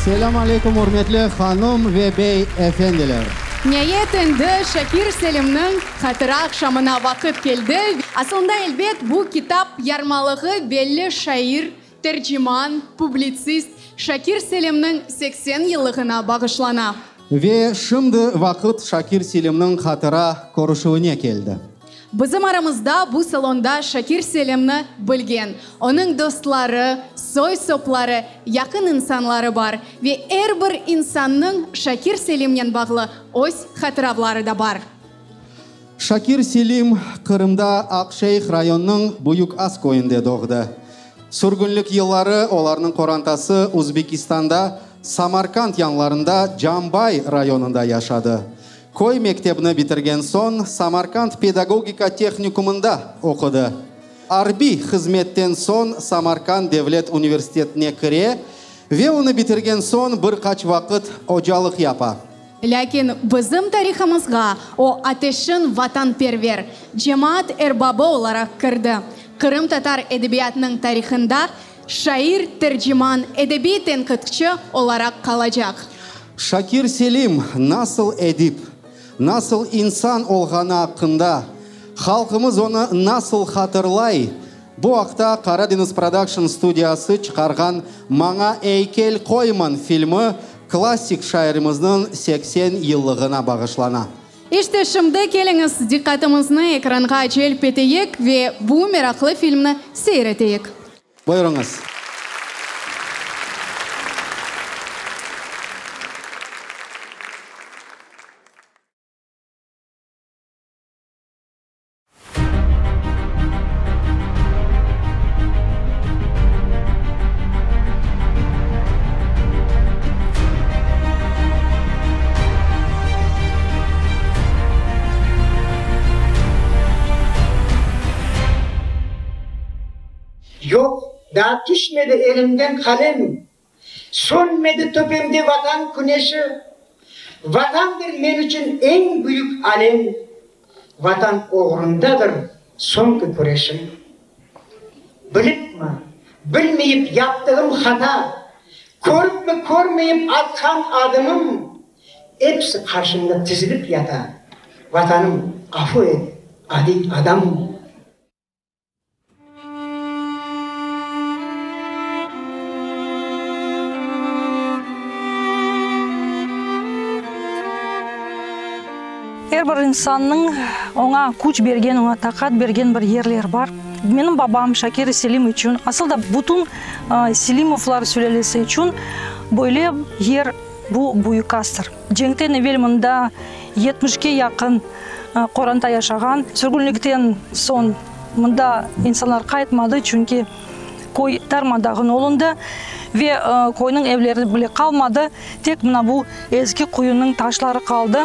Selâm aleykum, ürmetli hanım ve bey efendiler! Niayet endi Şakir Selimniñ hatıra aqşamına vaqıt keldi. Asılında, elbet, bu kitap yarmalığı belli şair, terciman, publitsist Şakir Selimniñ 80 yıllığına bağışlana. Ve şimdi vaqıt Şakir Selimniñ hatıra körüşüvine keldi. Bizim aramızda bu salonda Şakir Selimni bilgen, onıñ dostları, soy-sopları, yaqın insanları bar ve er bir insannıñ Şakir Selimnen bağlı öz hatıravları da bar. Şakir Selim Qırımda Aqşeyh rayonınıñ Büyük As köyünde doğdı. Sürgünlik yılları olarnıñ qorantası Uzbekistanda Samarkand yanlarında Cambay rayonında yaşadı. Köy mektebini bitirgen soñ Samarkand pedagogika tehnikumında oqudı. Arbiy hızmetten soñ Samarkand devlet universitetine kire ve onı bitirgen soñ bir qaç vaqıt ocalıq yapa. Lâkin bizim tarihımızğa o ateşin vatanperver, cemaat erbabı olaraq kirdi. Qırımtatar edebiyatınıñ tarihında şair, terciman, edebiy tenqitçi olaraq qalacaq. Şakir Selim nasıl edip, nasıl insan olğanı aqqında, halqımız onı nasıl hatırlay, bu aqta Karadeniz Production studiyası çıqarğan Maña eykel qoymañ filmi klassik şairimizniñ 80 yıllığına bağışlana. İşte şimdi keliñiz, diqqatımıznı ekranğa celp eteyik ve bu meraqlı filmni seyir eteyik. Buyurıñız. Yoq, daa tüşmedi elimden qalem, Sönmedi töpemde Vatan küneşi. Vatandır men içün eñ büyük alem, Vatan oğrundadır soñki küreşim. Bilipmi, bilmeyip yaptığım hata, Köripmi, körmeyip atqan adımım, Episi qarşımda tizilip yata, Vatanım, afu et, adiy adamım. Er bir insannıñ oña küç bergen, oña taqat bergen bir yerler bar. Menim babam Şakir Selim içün, asıl da bütün Selimovlar sülâlesi içün böyle yer bu Büyükastır. Cenkten evel mında yetmişke yaqın qoranta yaşağan. Sürgünlikten soñ mında insanlar qaytmadı, çünki köy darma-dağın olundı ve köyniñ evleri bile qalmadı, tek mına bu eski quyunıñ taşları qaldı.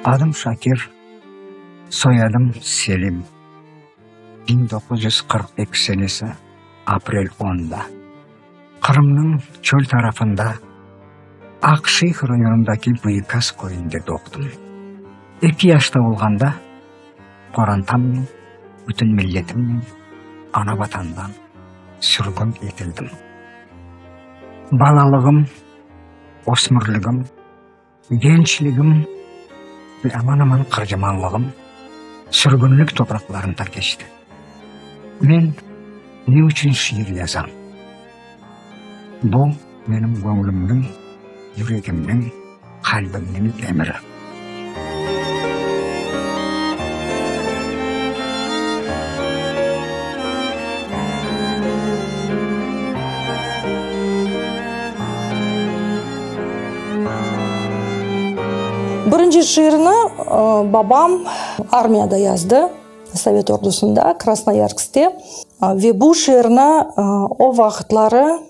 Adım Şakir, soyadım Selim. 1942 senesi aprel onda Qırımnıñ çöl tarafında Aqşeyh rayonındaki Büyükaz köyünde doğdım. Eki yaşta olğanda qorantamnen, bütün milletimnen ana-Vatandan sürgün etildim. Balalığım, ösmürligim, Gençligim ve aman-aman qırcamanlığım sürgünlik topraqlarında keçti. Men ne içün şiir yazam? Bu, menim göñlümniñ, yüregimniñ, qalbimniñ emiri. Birinci şiirini babam armiyada yazdı, Sovet ordusında, Krasnoyarskte. Ve bu şiirni o vaqıtları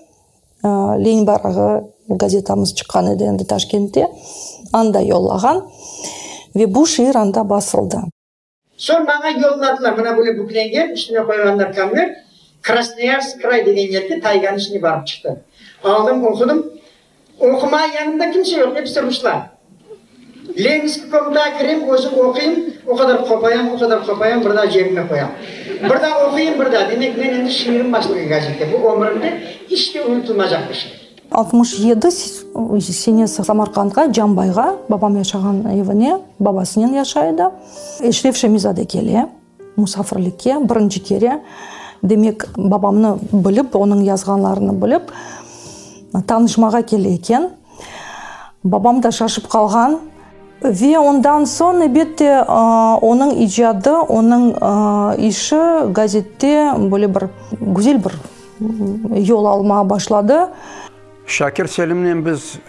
Lenin bayrağı gazetamız çıqqan edi endi Taşkentte, anda yollağan. Ve bu şiir anda basıldı. Soñ maña yolladılar, mına böyle büklengen, üstüne qoyğanlar konvert, Krasnoyarsk kray degen yerge, tayganıñ içine barıp çıqtı. Aldım, oqudım. Oqumağa yanımda kimse yoq, episi ruslar. Leninskiy komnatağa kirem, özüm oquyım, o qadar qopayam, o qadar qopayam, bir daa cebime qoyam. Bir daa oquyım, bir daa. Demek, men endi şiirim basılğan gazette. Bu ömürimde iç te unutılmacaq bir şey. 67 senesi Samarqandğa, Cambayğa, babam yaşağan evine, babasınen yaşay edi. Eşref Şemizade kele musafirlikke birinci kere. Demek, babamnı bilip, onıñ yazğanlarını bilip, tanışmağa kele eken. Babam da şaşıp qalğan. Ve ondan soñ, elbette, onıñ icadı, onıñ işi gazette böyle bir güzel bir yol almağa başladı. Şakir Selimnen biz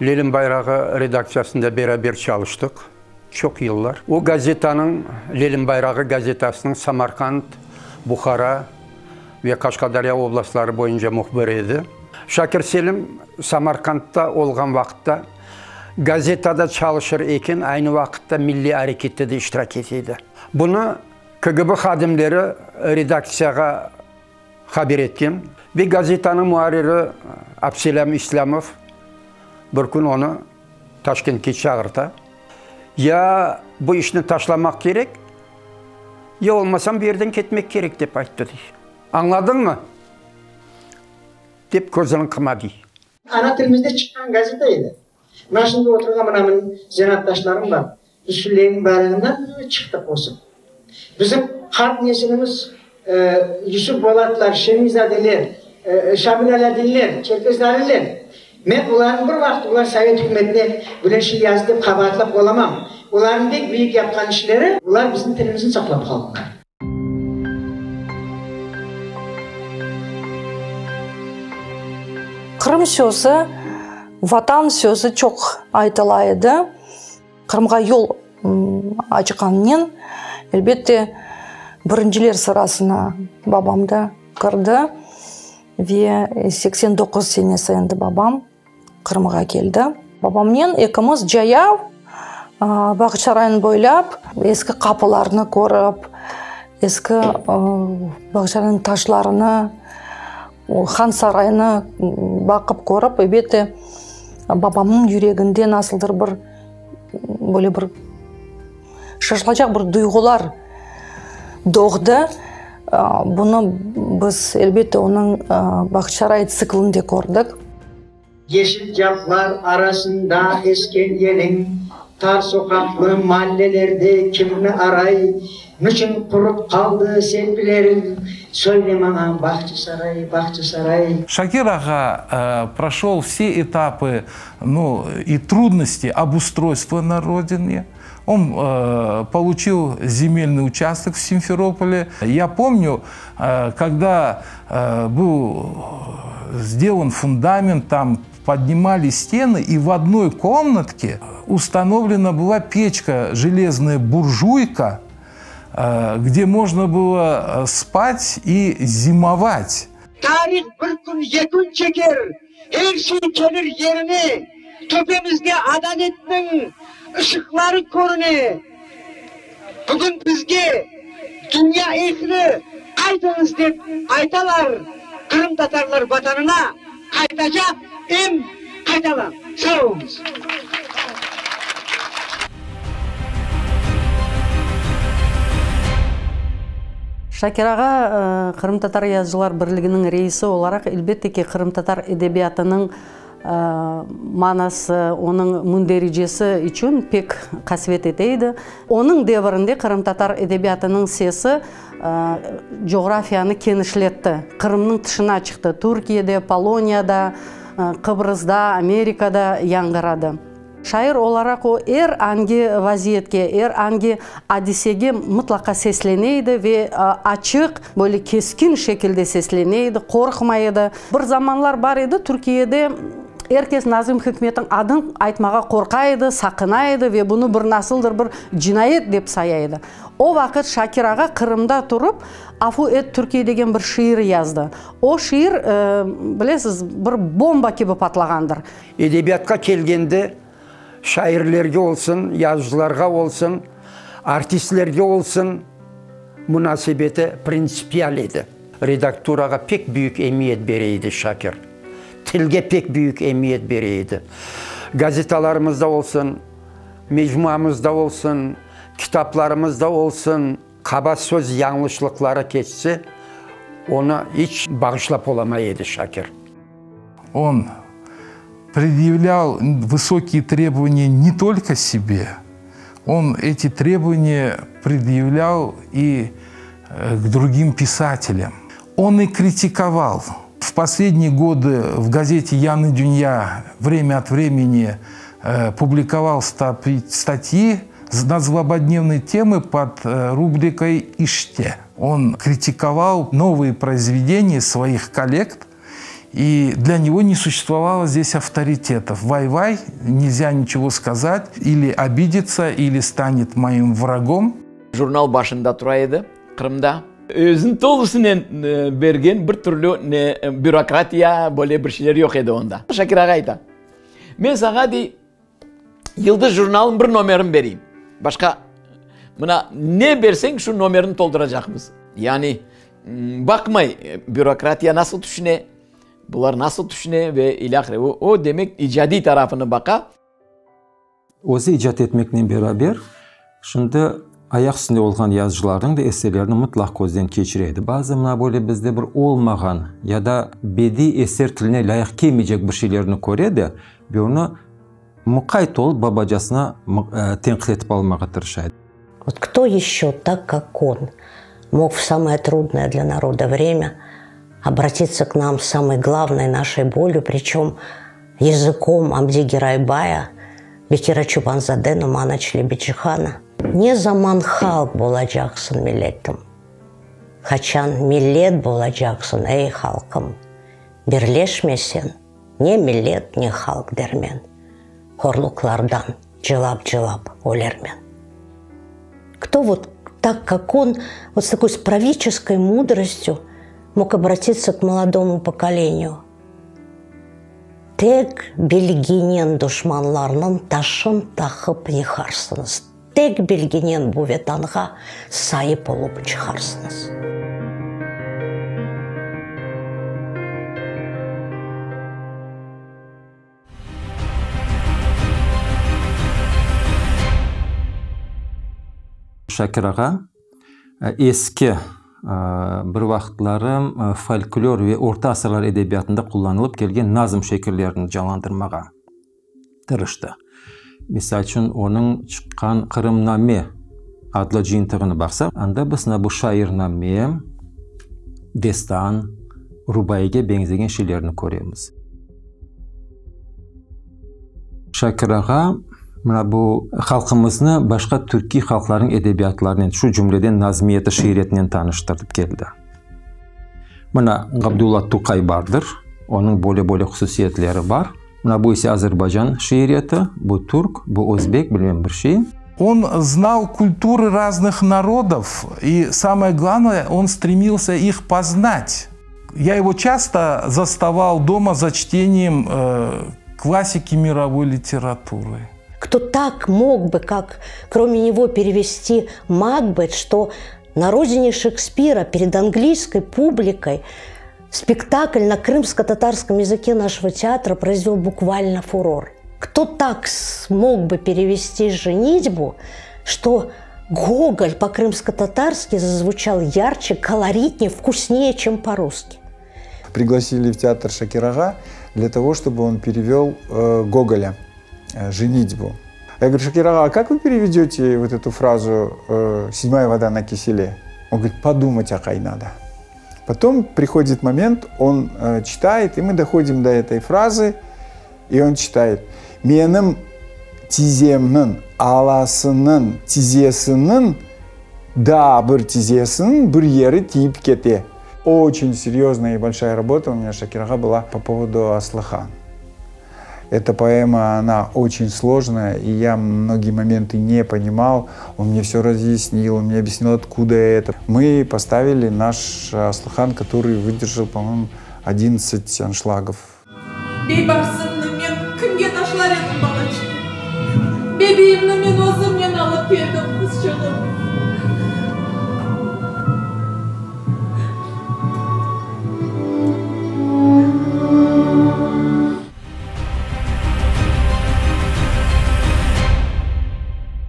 Lenin bayrağı redaktsiyasında beraber çalıştıq çoq yıllar. O gazetanıñ, Lenin bayrağı gazetasınıñ Samarqand, Buhara ve Qaşqadarya oblastları boyunca mühbiri edi. Şakir Selim Samarqandda olğan vaqıtta gazetada çalışır eken, aynı vaqıtta milliy arekette de iştirak ete edi. Bunı KGB hadimleri redaktsiyağa haber etken ve gazetanıñ muarriri Abselâm İslâmov bir kün onı Taşkentke çağırta. Ya bu işni taşlamaq kerek, ya olmasam bu yerden ketmek kerek, dep ayttı, dey. Añladıñmı? Dep közüni qıma, dey. Ana tilimizde çıqqan gazeta edi. Mına şimdi oturğan mına menim zenaatdaşlarım bar. Biz şu Lenin bayrağından çıqtıq ösip. Bizim qart nesilimiz Yusuf Bolatlar, Şemizadeler, Şamil Alâdinler, Çerkez Lâliler. Men olarnı bir vaqıt olar sovet ükümetine böyle şey yazdı dep qabaatlap olamam. Olarnıñ pek büyük yapqan işleri, olar bizim tilimizni saqlap qaldılar. Qırım sözü, Vatan sözü çoq aytıla edi. Qırımğa yol açqanınen, elbette, birinciler sırasına babam da kirdi ve 89 senesi endi babam Qırımğa keldi. Babamnen ekimiz cayav Bağçasaraynı boylap, eski qapılarnı körip, eski Bağçasaraynıñ taşlarını, Han saraynı baqıp körip, elbette, babamnıñ yüreginde nasıldır bir, böyle bir şaşılacaq bir duyğular doğdı. Bunı biz, elbette, onıñ Bağçasaray tsiklinde kördik. Yeşil caplar arasında esken yeliñ, Tar soqaqlı mallelerde kimni aray, Niçün qurup qaldı selbileriñ, Söyle maña, Bağçasaray, Bağçasaray. Şakir ağa proşol vse etapı, nu, i trudnosti obustrойства na rodine. On получил земельный участок в Симферополе. Я помню, когда был сделан фундамент, там поднимали стены, и в одной комнатке установлена была печка, железная буржуйка, где можно было спать и зимовать. Tarih bir kün yekün çeker, er şey kelir yerine, Töpemizde adaletniñ ışıqları körüne. Bugün bizge dünya ehli qaytıñız dep aytalar, Qırımtatarlar Vatanına qaytacaq em qaytalar. Sağ oluñız. Şakir ağa Qırımtatar yazıcılar birliginiñ reisi olaraq, elbette ki, qırımtatar edebiyatınıñ manası, onıñ mündericesi içün pek qasvet ete edi. Onıñ devirinde qırımtatar edebiyatınıñ sesi coğrafiyanı kenişletti, Qırımnıñ tışına çıqtı, Türkiyede, Poloniyada, Qıbrızda, Amerikada yañğıradı. Şair olaraq o, er angi vaziyetke, er angi adisege mıtlaqa seslene edi ve açıq, böyle keskin şekilde seslene edi, qorqmay edi. Bir zamanlar bar edi, Türkiyede er kes Nazım Hikmetniñ adın aytmağa qorqa edi, saqına edi ve bunı bir nasıldır bir cinayet dep saya edi. O vaqıt Şakir ağa Qırımda turıp, Afu et, Türkiye degen bir şiir yazdı. O şiir, bilesiz, bir bomba kibi patlağandır. Edebiyatqa kelgende, şairlerge olsun, yazıcılarğa olsun, artistlerge olsun munasebeti printsipial edi. Redakturağa pek büyük emiyet bere edi Şakir. Tilge pek büyük emiyet bere edi. Gazetalarımızda olsun, mecmuamızda olsun, kitaplarımızda olsun. Qaba söz yañlışlıqları keçse, onı iç bağışlap olamay edi Şakir. On предъявлял высокие требования не только себе, он эти требования предъявлял и э, к другим писателям. Он и критиковал. В последние годы в газете «Яны Дюнья» время от времени э, публиковал статьи на злободневные темы под э, рубрикой «Иште». Он критиковал новые произведения своих коллег, и для него не существовало здесь авторитетов. Вай-вай, нельзя ничего сказать, или обидится, или станет моим врагом. Jurnal başında tura edi Qırımda. Özüni tolusınen bergen bir türlü ne bürokratiya, böyle bir şeyler yoq edi onda. Şakir ağa ayta, Men saña, dey, Yıldız jurnalınıñ bir nomerini bereyim. Başqa mına ne berseñ, şu nomerini tolduracaqmız. Yani baqmay, bürokratiya nasıl tüşüne, bular nasıl tüşüne ve ilâhre. O, o demek icadiy tarafını baqa. Özü icat etmeknen beraber, şimdi ayaq üstünde olğan yazıcılarnıñ da eserlerini mıtlaq közden keçire edi. Bazı mına böyle bizde bir olmağan ya da bediy eser tiline lâyıq kelmeycek bir şeylerni köre de ve onı muqayt olıp babacasına tenqit etip almağa tırışa edi. Vot kto eşço tak, kak on, mog v samoye trudnoye dlâ naroda vremâ obratitsâ k nam s samoy glavnoy našey bolyu, pričom yazıkom Amdi Geraybaya, Bekira Çobanzade, Numana Çelebicihana? Ne zaman halq bolacaqsıñ, milletim? Qaçan millet bolacaqsıñ, ey, halqım? Birleşmeseñ, ne millet, ne halq dermen, Horluqlardan cılap-cılap ölermen. Кто вот так, как он, вот с такой с правительской мудростью мог обратиться к молодому поколению? Tek bilginen duşmanlarnıñ taşın taqıp yıqarsıñız, Tek bilginen bu Vetanğa saip olıp çıqarsıñız. Şakir ağa eski, bir vaqıtları folklor ve orta asırlar edebiyatında qullanılıp kelgen nazm şekillerini canlandırmağa tırıştı. Misal içün, onıñ çıqqan Qırımname adlı cıyıntığını baqsaq, anda biz bu şairname, destan, rubaiyge beñzegen şeylerni köremiz. Şakir ağa mına bu halqımıznı başqa türkiy halqlarnıñ edebiyatlarınen, şu cümleden nazmiyeti, şiiretinen tanıştırıp keldi. Mına Gabdulla Tuqay bardır, onıñ böyle-böyle hususiyetleri bar. Mına bu ise Azerbaycan şiiriyeti, bu türk, bu özbek, bilmem bir şey. On znal kulturı razных narodov, i samoye glavnoye, on stremился их poznat. Я его часто заставал дома за чтением э, классики мировой литературы. Кто так мог бы, как кроме него перевести Макбет, что на родине Шекспира перед английской публикой спектакль на крымско-татарском языке нашего театра произвел буквально фурор. Кто так смог бы перевести «Женитьбу», что Гоголь по-крымско-татарски зазвучал ярче, колоритнее, вкуснее, чем по-русски. Пригласили в театр Шакирага для того, чтобы он перевел э, Гоголя э, «Женитьбу». Я говорю, Шакирага, а как вы переведете вот эту фразу э, «седьмая вода на киселе»? Он говорит, подумать, акай, надо. Потом приходит момент, он э, читает, и мы доходим до этой фразы, и он читает. «Менім tizemniñ alasınıñ tizesiniñ daa bir tizesiniñ bir yeri tiyip kete. Очень серьезная и большая работа у меня, Шакир ağa, была по поводу Аслыхан. Эта поэма, она очень сложная, и я многие моменты не понимал. Он мне все разъяснил, он мне объяснил, откуда это. Мы поставили наш Аслыхан, который выдержал, по-моему, 11 аншлагов. Beybarsımnı men kimge taşlar edim, balaçığım? Bebeğimni men özümnen alıp keldim, qızçığım.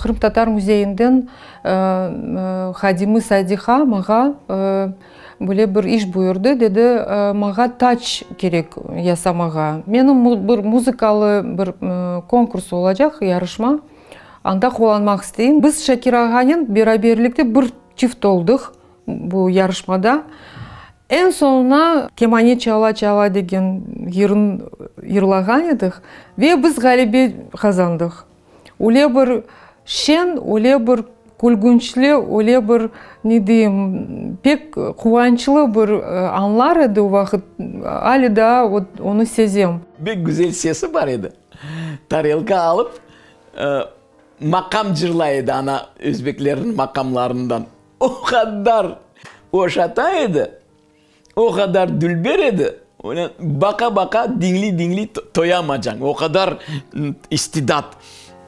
Qırımtatar müzeyinden hadimi Sadiha mağa böyle bir iş buyurdı, dedi, mağa tac kerek yasamağa. Menim bir muzıkalı bir konkurs olacaq, yarışma, anda qullanmaq isteyim. Biz Şakir ağanen beraberlikte bir çift oldıq bu yarışmada. Eñ soñuna Kemane çala-çala degen yırın yırlağan edik ve biz ğalebe qazandıq. Öyle bir şeñ, öyle bir külgünçli, öyle bir, ne deyim, pek quvançlı bir anlar edi o vaqıt, ale daa onı sezem. Pek güzel sesi bar edi. Tarelka alıp, maqam cırlay edi, ana özbeklerniñ maqamlarından. O qadar oşata edi, o qadar dülber edi, baqa-baqa, diñliy-diñliy toyamacañ, o qadar istidat.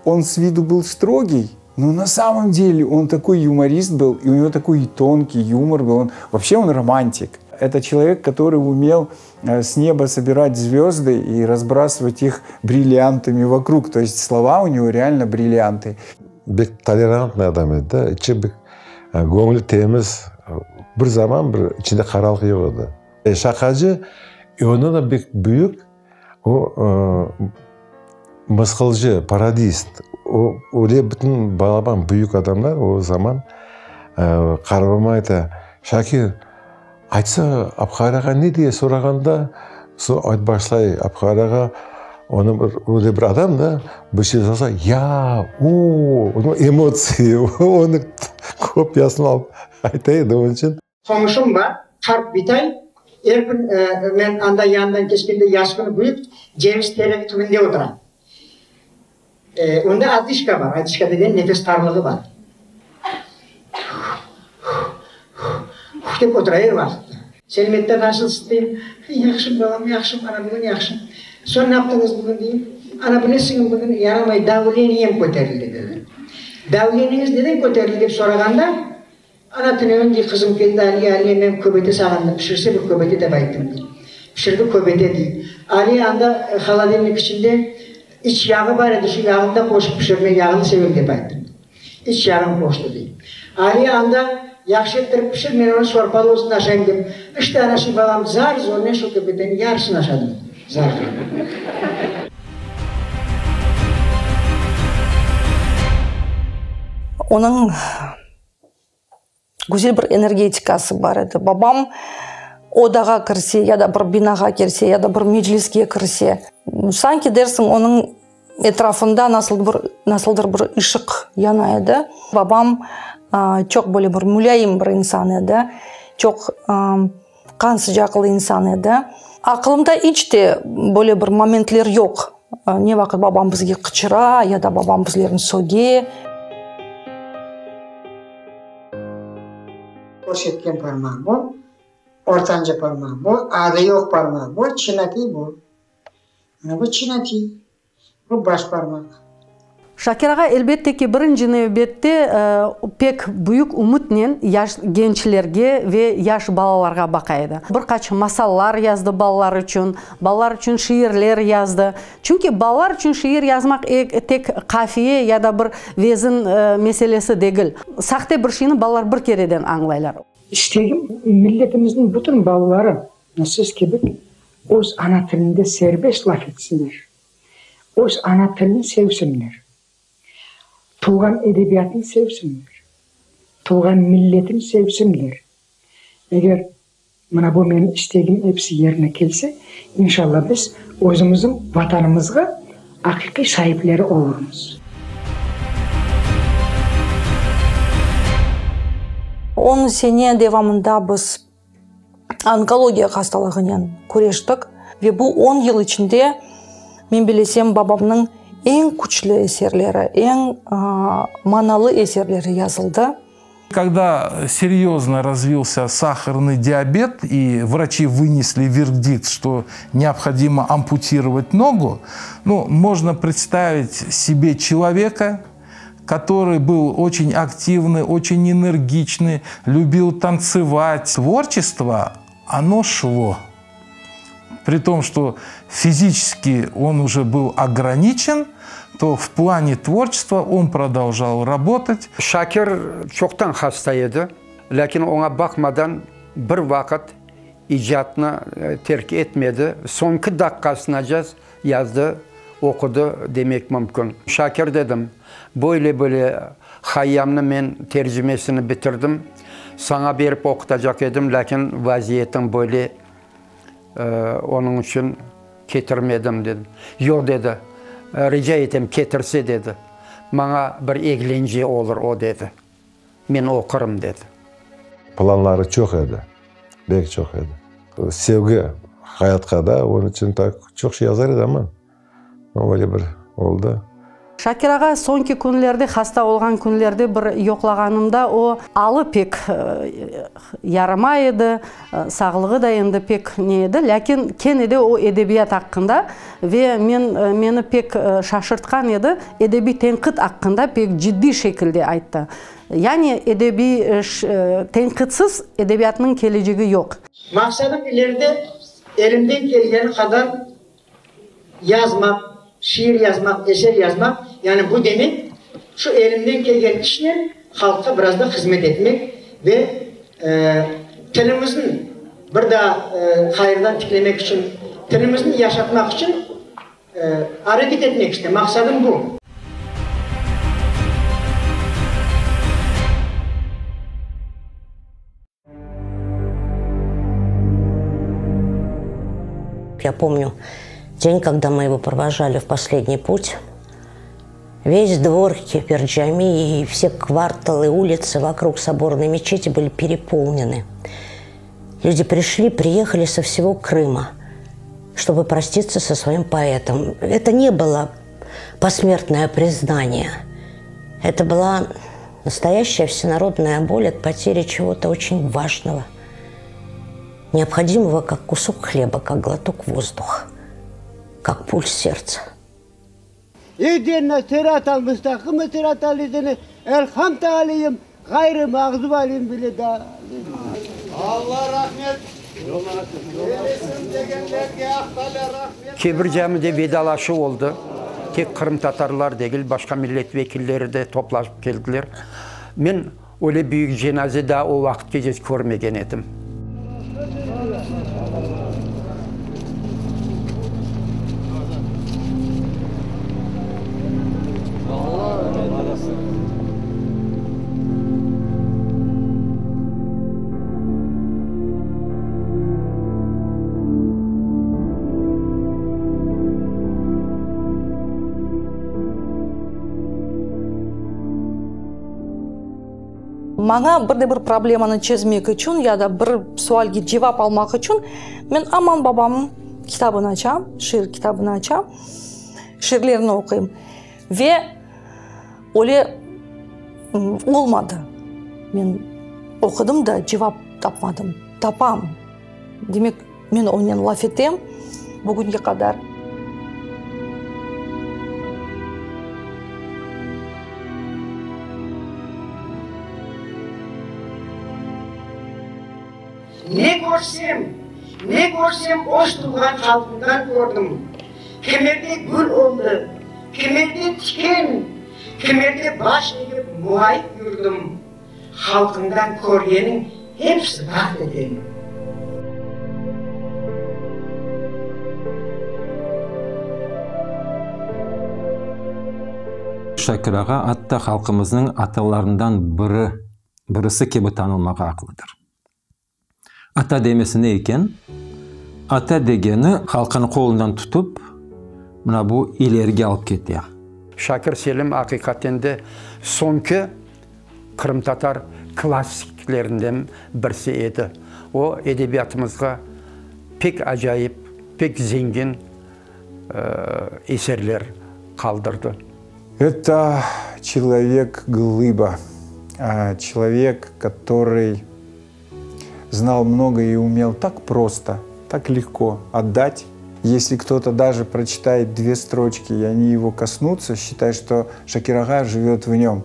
Он с виду был строгий, но на самом деле он такой юморист был, и у него такой тонкий юмор был. Он, вообще он романтик. Это человек, который умел э, с неба собирать звезды и разбрасывать их бриллиантами вокруг. То есть слова у него реально бриллианты. Bek tolerantnıy adam edi da, içi bek göñlü temiz, bir zaman bir içinde qaralıq yoq edi. Şaqacı, e ondan da bek büyük, o mısqılcı, parodist. O öyle bütün balaban büyük adamlar o zaman qarabama ayta, Şakir, Aytsa, Abhar ağa ne diye sorağanda, soñ aytıp başlay, Abhar ağa, onı bir, öyle bir adam da, bir şey sorasa, ya, o, onıñ emotsiya, onıñ kopiyasını alıp ayta edi, onıñ içün. Qomşum bar, qart bitay, er kün men anda yanından keçkende yaz künü büyük ceviz teregi tübünde otura. Onda odışka bar, odışka degen nefes tarlığı bar. Huh-huh-huh dep otura er vaqıtta. Selmette nasılsız deyim. Yahşım, balam, yahşım, ana bugün yahşım. Soñ ne yaptıñız bugün deyim. Ana bilesiñmi bugün yaramay davleniyem köterildi dedi. Davleniñiz neden köterildi dep sorağanda, ana tünevin dey qızım keldi Aliye, Aliye men köbete sağındım, pişirse bir köbete dep ayttım dey. Pişirdi köbete dey. Aliye anda holodilnik içinde iç yağı bar edi, şu yağını da qoşıp pişir, men yağını sevem dep ayttım dey. İç yağını qoştı dey. Aliye anda yahşı ettirip pişir, men onı şorpalı olsun aşayım dep. İşte ana şu balam zar-zornen şu köbeteniñ yarısını aşadım. Zar-zornen. Onıñ Güzel bir energetikası bar edi. Babam odağa kirse ya da bir binağa kirse, ya da bir mecliske kirse, sanki dersiñ onıñ etrafında nasıl bir, nasıldır bir ışıq yana edi. Babam çoq böyle bir mulâyim bir insan edi, çoq qan sıcaqlı insan edi. Aqılımda iç te böyle bir momentler yoq, ne vaqıt babam bizge qıçıra ya da babam bizlerni söge. Körsetken parmaq bu, ortanca parmaq bu, adı yoq parmaq bu, çinatiy bu. Mına bu çinatiy. Bu baş parmaq. Şakir ağa, elbette ki, birinci nevbette pek büyük ümütnen yaş gençlerge ve yaş balalarğa baqa edi. Bir qaç masallar yazdı balalar içün, balalar içün şiirler yazdı. Çünki balalar içün şiir yazmaq tek qafiye ya da bir vezin meselesi degil. Sahte bir şeyni balalar bir kereden añlaylar. İstegim, milletimizniñ bütün balaları siz kibi öz ana tilinde serbest laf etsinler, öz ana tilini sevsinler, tuvğan edebiyatını sevsinler, tuvğan milletini sevsinler. Eger mına bu menim istegim episi yerine kelse, inşallah biz özümizniñ Vatanımızğa aqiqiy saipleri olurmız. On sene devamında biz onkologiya hastalığınen küreştik ve bu on yıl içinde, men bilesem, babamnıñ eñ küçlü eserleri, eñ manalı eserleri yazıldı. Когда серьезно развился сахарный диабет и врачи вынесли вердикт, что необходимо ампутировать ногу, ну, можно представить себе человека, который был очень активный, очень энергичный, любил танцевать. Творчество, оно шло. При том, что физически он уже был ограничен, то в плане творчества он продолжал работать. Şakir çoqtan hasta edi, lâkin oña baqmadan bir vaqıt icatnı terk etmedi, soñki daqqasınaca yazdı, oqudı demek mümkün. Şakir, dedim, böyle-böyle Hayyamnı men tercimesini bitirdim, saña berip oqutacaq edim, lâkin vaziyetiñ böyle, onıñ içün ketirmedim, dedim. Yoq, dedi, rica etem, ketirse, dedi, maña bir eglence olur o, dedi, men oqurım, dedi. Planları çoq edi, bek çoq edi. Sevgi hayatqa da, onıñ içün tak çoq şey yazar edi, amma öyle bir oldı. Şakir ağa soñki künlerde, hasta olğan künlerde bir yoqlağanımda o, alı pek yaramay edi, sağlığı da endi pek ne edi, lâkin kene de o edebiyat aqqında ve men, meni pek şaşırtqan edi, edebiy tenqit aqqında pek ciddiy şekilde ayttı. Yani edebiy tenqitsiz edebiyatnıñ kelecegi yoq. Maqsadım ileride elimden kelgeni qadar yazmaq, şiir yazmaq, eser yazmaq, yani bu demek, şu elimden kelgen işnen halqqa biraz da hızmet etmek ve tilimizni bir daa ğayrıdan tiklemek içün, tilimizni yaşatmaq içün areket etmek, işte, maqsadım bu. Я помню день, когда мы его провожали в последний путь. Весь двор Кеперджами и все кварталы, улицы вокруг соборной мечети были переполнены. Люди пришли, приехали со всего Крыма, чтобы проститься со своим поэтом. Это не было посмертное признание. Это была настоящая всенародная боль от потери чего-то очень важного, необходимого как кусок хлеба, как глоток воздуха, как пульс сердца. İhdina sıratal müstakime sıratal lezine en'amte aleyhim ğayrı mağzubi aleyhim ve leddalin. Alla rahmet eylesin degenlerge Aq Taalâ rahmet Kebir camide vedalaşuv oldı. Tek qırımtatarlar degil, başqa millet vekilleri de toplaşıp keldiler. Men öyle büyük cenaze daa o vaqıtqece körmegen edim. Maña bir de bir problemanı çezmek içün ya da bir sualge cevap almaq içün men aman babamnıñ kitabını açam, şiir kitabını açam, şiirlerini oquyım. Ve öyle olmadı. Men oqudım da, cevap tapmadım. Tapam. Demek, men onen laf etem bugünge qadar. Ne körsem, ne körsem öz tuvğan halqımdan kördim. Kimerde gül oldı, kimerde tiken, kimerde baş egip muğayıp yürdim. Halqımdan körgeniñ hepsi baht eken. Şakir ağa atta halqımıznıñ atalarından biri, birisi kibi tanılmağa aqlıdır. Ata demesi ne eken? Ata degeni halqını qolundan tutıp, mına bu ilerige alıp kete. Şakir Selim aqiqaten de soñki qırımtatar klassiklerinden birisi edi. O, edebiyatımızğa pek acayip, pek zengin eserler qaldırdı. Это человек-глыба, человек, который знал много и умел так просто, так легко отдать. Если кто-то даже прочитает две строчки, и они его коснутся, считай, что Шакир-ага живет в нем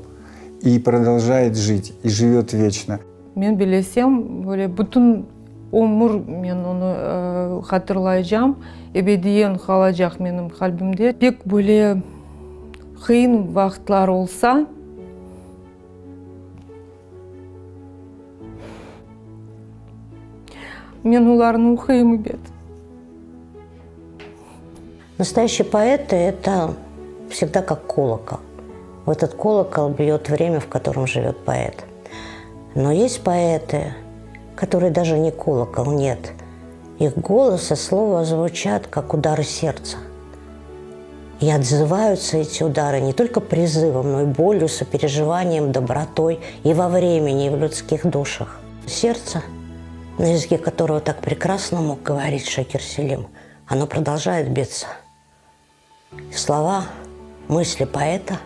и продолжает жить, и живет вечно. Men bilesem, böyle bütün. Ömür men onı hatırlaycam, ebediyen qalacaq menim qalbimde. Pek böyle qıyın vaqıtlar olsa, men olarnı oquyım ebet. Настоящие поэты – это всегда как колокол. В этот колокол бьет время, в котором живет поэт. Но есть поэты, которые даже не колокол, нет. Их голос и слово звучат, как удары сердца. И отзываются эти удары не только призывом, но и болью, сопереживанием, добротой и во времени, и в людских душах. Сердце, на языке которого так прекрасно мог говорить Шакир Селим, оно продолжает биться. Слова, мысли поэта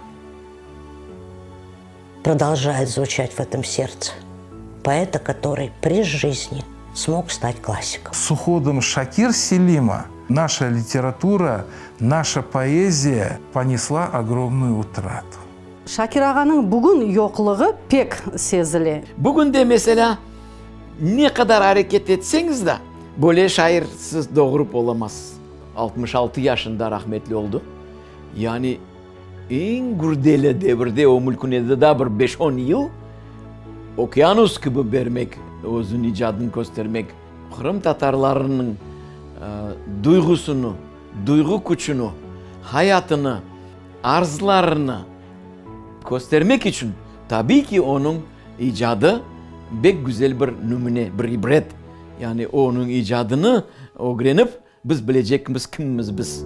продолжают звучать в этом сердце. Поэта, который при жизни смог стать классиком. С уходом Шакир Селима наша литература, наша поэзия понесла огромную утрату. Şakir ağanıñ bugün yoqluğı pek sezile. Bugün de, meselâ, ne qadar areket etseñiz da, böyle şair siz doğurıp olamazsız. 66 yaşında rahmetli oldı. Yani eñ gürdeli devirde, o mülkün edi daa bir beş-on yıl okeanus kibi bermek, özüniñ icadını köstermek, qırımtatarlarınıñ duyğusını, duyğu küçüni, hayatını, arzlarını köstermek içün, tabiiy ki, onıñ icadı bek güzel bir nümüne, bir ibret. Yani onıñ icadını ögrenip, biz bilecekmiz kimmiz biz.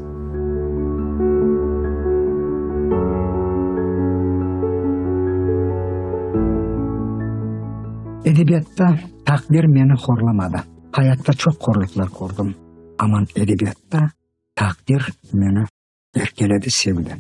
Edebiyatta taqdir meni horlamadı. Hayatta çoq horluqlar kördim, aman edebiyatta taqdir meni erkeledi, sevdi.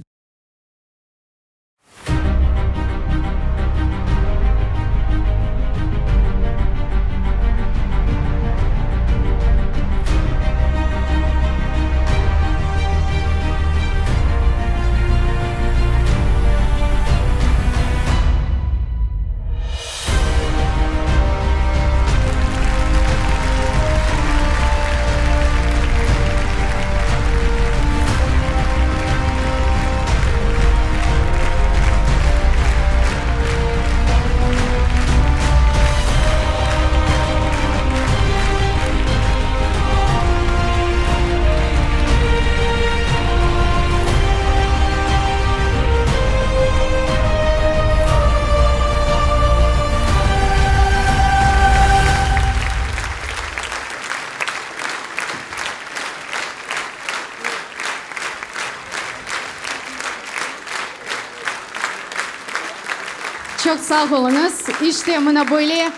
Çoq sağ oluñız. İşte, mına böyle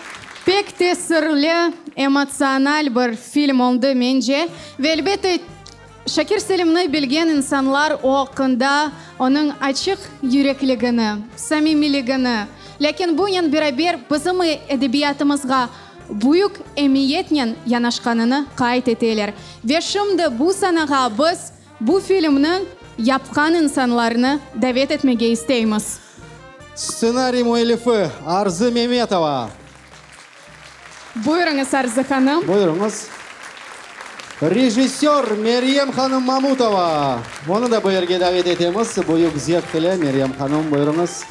pek tesirli, emotsional bir film oldı, mence. Ve, elbette, Şakir Selimni bilgen insanlar o aqqında onıñ açıq yürekligini, samimiyligini, lâkin bunen beraber bizim edebiyatımızğa büyük emiyetnen yanaşqanını qayd eteler. Ve şimdi bu sanağa biz bu filmni yapqan insanlarnı davet etmege isteymiz. Stsenariy müellifi, Arzı Memetova. Buyurıñız, Arzı hanım. Buyurıñız. Rejissör Meryem hanım Mamutova. Onı da bu yerge davet etemiz. Büyük zevq ile, Meryem hanım, buyurıñız.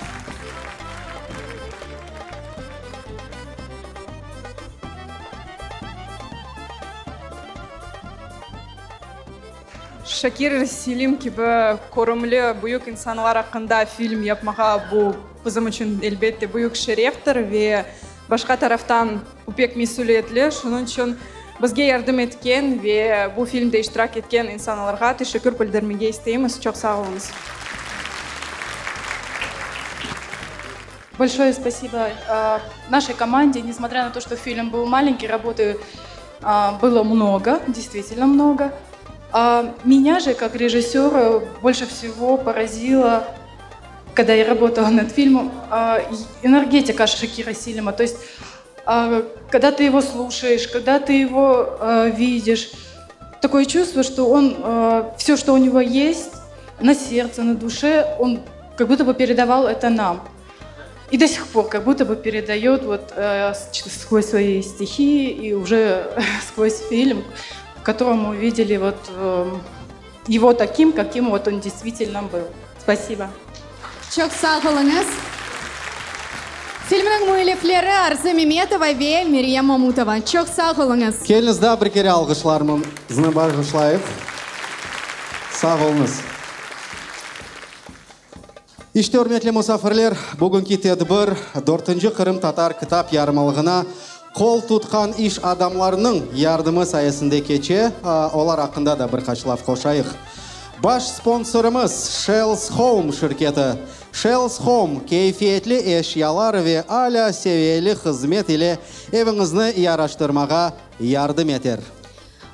Şakir Selim kibi körümli büyük insanlar aqqında film yapmağa bu bizim içün, elbette, büyük şereftir ve başqa taraftan bu pek mesüliyetli. Şunıñ içün bizge yardım etken ve bu filmde iştirak etken insanlarğa teşekkür bildirmege isteymiz. Çoq sağ oluñız. Большое спасибо нашей команде. Несмотря на то, что фильм был маленький, работы было много, действительно много. Меня же, как режиссера, больше всего поразило, когда я работала над фильмом, энергетика Шакира Селима. То есть, когда ты его слушаешь, когда ты его видишь, такое чувство, что он все, что у него есть на сердце, на душе, он как будто бы передавал это нам. И до сих пор как будто бы передает вот э, сквозь свои стихи и уже сквозь фильм, в котором мы увидели вот э, его таким, каким вот он действительно был. Спасибо. Çoq sağ oluñız. Filmniñ müellifleri Arzı Memetova ve Meryem Mamutova. Çoq sağ oluñız. Keliñiz daa bir kere alğışlarımıznı bağışlayıq. Sağ oluñız. İşte, ürmetli musafirler, bugünki tedbir dörtünci Qırımtatar kitap yarmalığına qol tutqan iş adamlarınıñ yardımı sayesinde keçe. Olar aqqında da bir qaç laf qoşayıq. Baş sponsorımız, Shells Home şirketi. Shells Home, keyfiyetli eşyalar ve alâ seviyeli hızmet ile eviñizni yaraştırmağa yardım eter.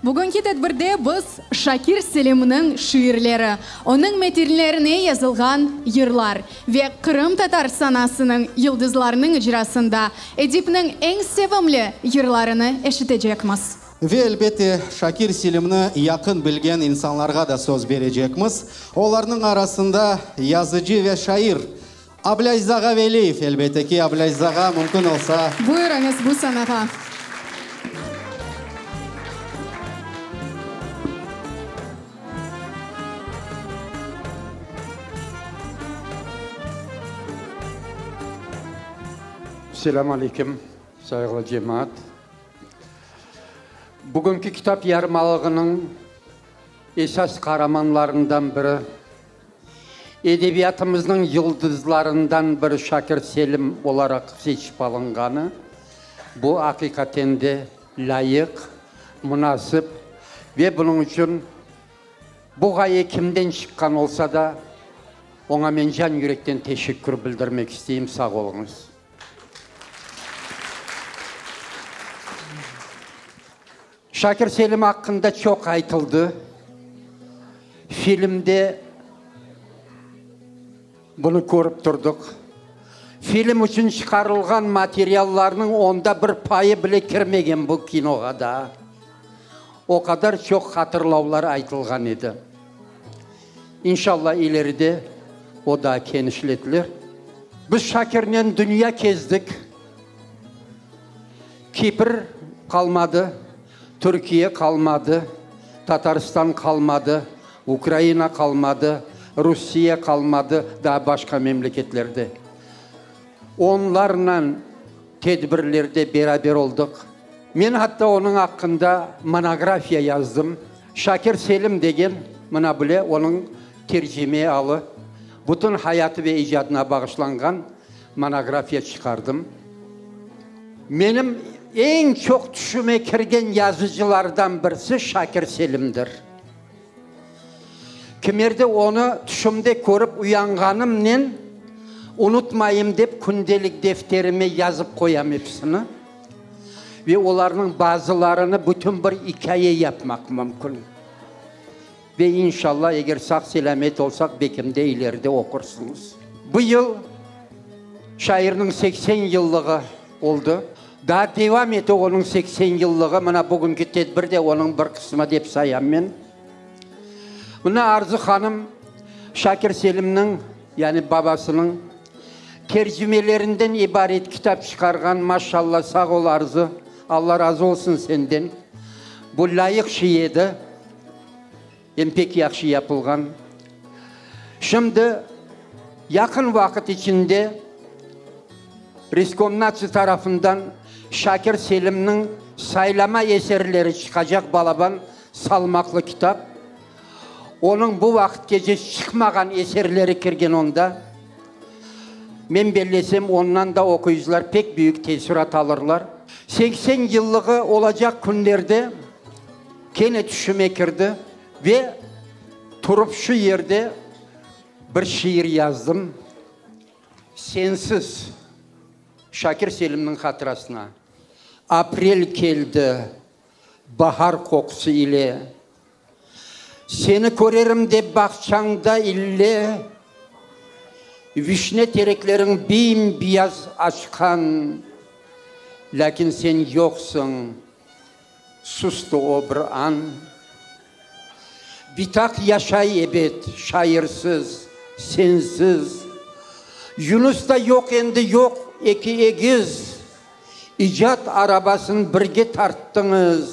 Bugünki tedbirde biz Şakir Selimniñ şiirleri, onıñ metinlerine yazılğan yırlar ve qırımtatar sanasınıñ yıldızlarınıñ icrasında edipniñ eñ sevimli yırlarını eşitecekmiz. Ve, elbette, Şakir Selimni yaqın bilgen insanlarğa da söz berecekmiz. Olarnıñ arasında yazıcı ve şair Ablâziz ağa Veliyev, elbette ki, Ablâziz ağa, mümkün olsa. Buyurıñız bu sanağa. Selâm aleyküm, sayğılı cemaat. Bugünki kitap yarmalığınıñ esas qaramanlarından biri, edebiyatımıznıñ yıldızlarından biri Şakir Selim olaraq seçip alınğanı, bu aqiqaten de lâyıq, munasip ve bunıñ içün bu ğaye kimden çıqqan olsa da, oña men can-yürekten teşekkür bildirmek isteyim, sağ oluñız. Şakir Selim aqqında çoq aytıldı. Filmde bunı körip turdıq. Film içün çıqarılğan materiallarnıñ onda bir payı bile kirmegen bu kinoğa daa. O qadar çoq hatırlavlar aytılğan edi. İnşallah ileride o daa kenişletilir. Biz Şakirnen dünya kezdik. Kipr qalmadı, Türkiye qalmadı, Tatarstan qalmadı, Ukraina qalmadı, Rusiye qalmadı, daa başqa memleketlerde. Onlarnen tedbirlerde beraber oldıq. Men atta onıñ aqqında monografiya yazdım. Şakir Selim degen, mına bile onıñ tercime alı, bütün hayatı ve icadına bağışlanğan monografiya çıqardım. Menim eñ çoq tüşüme kirgen yazıcılardan birisi Şakir Selimdir. Kimerde onı tüşümde körip uyanğanımnen, unutmayım dep kündelik defterime yazıp qoyam episini ve olarnıñ bazılarını bütün bir ikâye yapmaq mümkün. Ve inşallah, eger sağ-selâmet olsaq, bekim de ileride oqursıñız. Bu yıl şairniñ 80 yıllığı oldı. Daa devam ete onıñ 80 yıllığı, mına bugünki tedbir de onıñ bir qısmı dep sayam men. Mına Arzı hanım Şakir Selimniñ, yani babasınıñ tercimelerinden ibaret kitap çıqarğan, maşallah, sağ ol Arzı, Alla razı olsun senden. Bu lâyıq şey edi. Em pek yahşı yapılğan. Şimdi yaqın vaqıt içinde Reskomnatsi tarafından Şakir Selimniñ saylama eserleri çıqacaq balaban salmaqlı kitap. Onıñ bu vaqıtgece çıqmağan eserleri kirgen onda. Men bellesem, ondan da oquyıcılar pek büyük teessurat alırlar. 80 yıllığı olacaq künlerde Kene tüşüme kirdi ve turıp şu yerde bir şiir yazdım, Sensiz, Şakir Selimniñ hatırasına. Aprel keldi, bahar qoqusı ile. Seni körerim dep bağçañda ille, Vişne terekleriñ bim-biyaz açqan, Lâkin sen yoqsıñ. Sustı o bir an. Bitaq yaşay ebet şairsiz, sensiz. Yunus da yoq endi, yoq, eki egiz. İcat arabasın birge tarttıñız.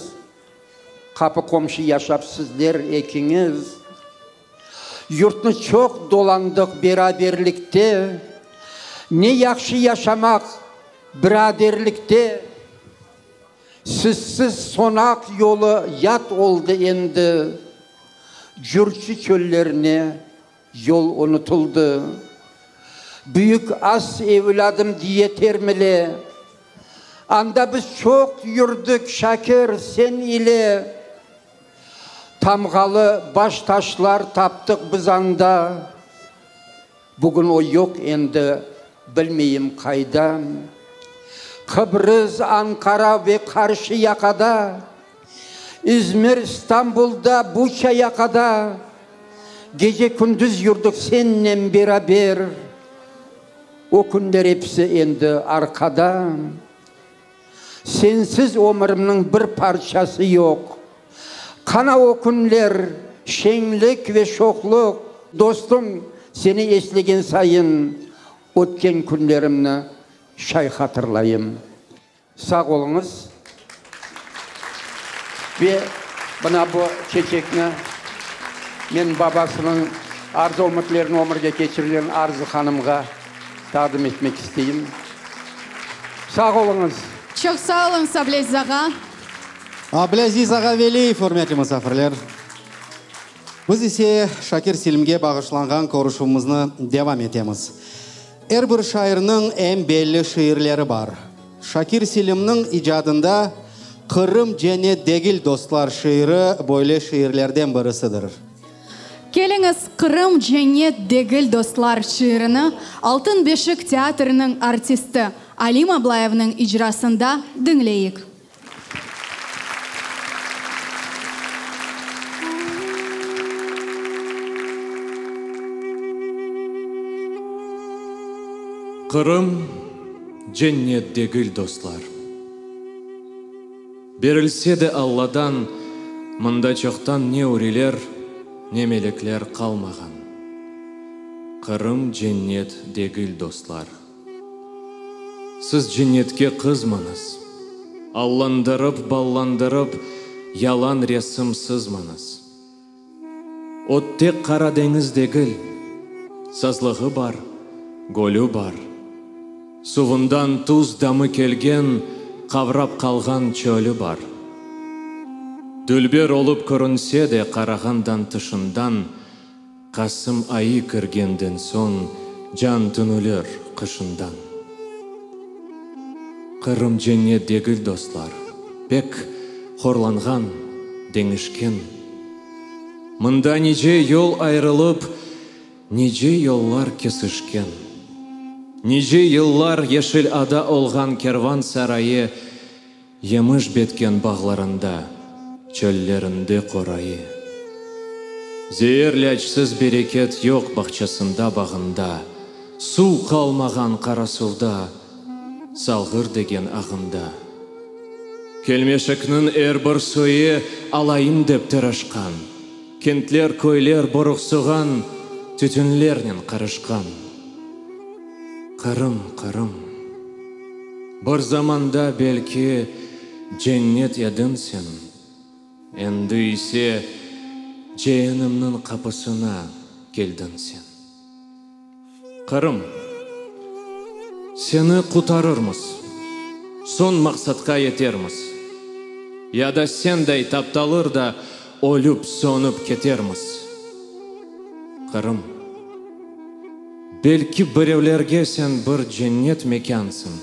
Qapı-qomşu yaşap sizler ekiñiz. Yurtnı çoq dolandıq beraberlikte. Ne yahşı yaşamaq biraderlikte. Sizsiz sonaq yolu yat oldı endi. Curçı çöllerine yol unutıldı. Büyük as evlâdım diye termile. Anda biz çoq yürdik, Şakir, sen ile. Tamğalı baş taşlar taptıq biz anda. Bugün o yoq endi, bilmeyim qayda. Qıbrız, Anqara ve qarşı yaqada, İzmir, İstanbulda, Buça yaqada Gece-kündüz yurdik sennen beraber. O künler episi endi arqada. Sensiz ömürimniñ bir parçası yoq. Qana o künler, şeñlik ve şoqluq? Dostum, seni eslegen sayın, ötken künlerimni şay hatırlayım. Sağ oluñız. Ve mına bu çeçekni men babasınıñ arzu-ümütlerini ömürge keçirgen Arzı hanımğa taqdim etmek isteyim. Sağ oluñız! Çoq sağ oluñız, Ablâziz ağa! Ablâziz ağa Veliyev, ürmetli musafirler! Biz ise Şakir Selimge bağışlanğan körüşüvimizni devam etemiz. Er bir şairniñ eñ belli şiirleri bar. Şakir Selimniñ icadında Qırım cennet degil, dostlar şiiri böyle şiirlerden birisidir. Keliñiz, Qırım cennet degil, dostlar şiirini Altın beşik teatriniñ artisti Alim Ablayevniñ icrasında diñleyik. Qırım cennet degil, dostlar. Berilse de Alladan, mında çoqtan ne uriler, ne melekler qalmağan. Qırım cennet degil, dostlar. Siz cennetke qızmañız. Allandırıp, ballandırıp, yalan resim sızmañız. O tek Qara deñiz degil, sazlığı bar, gölü bar. Suvundan tuz damı kelgen, qavrap qalğan çölü bar. Dülber olıp körünse de qarağandan tışından, Qasım ayı kirgenden soñ can tünülir qışından. Qırım cennet degil, dostlar, pek horlanğan, deñişken. Mında nice yol ayrılıp, nice yollar kesişken. Nice yıllar yeşil ada olğan kervan sarayı Yemiş betken bağlarında, çöllerinde qorayı. Zeer lâçsız bereket yoq bağçasında, bağında, Suv qalmağan Qarasuvda, Salğır degen ağında. Kelmeşekniñ er bir soyı alayım dep tırışqan, Kentler, köyler boruqsuğan tütünlernen qarışqan. Qırım, Qırım. Bir zamanda belki cennet ediñ sen, endi ise ceennemniñ qapısına keldiñ sen. Qırım, seni qutarırmız, soñ maqsatqa yetermiz, ya da senday taptalır da ölüp sönüp ketermiz. Qırım. Belki birevlerge sen bir cennet mekânsıñ,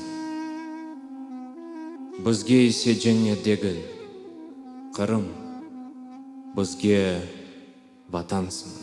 bizge ise cennet degil, Qırım, bizge Vatansıñ.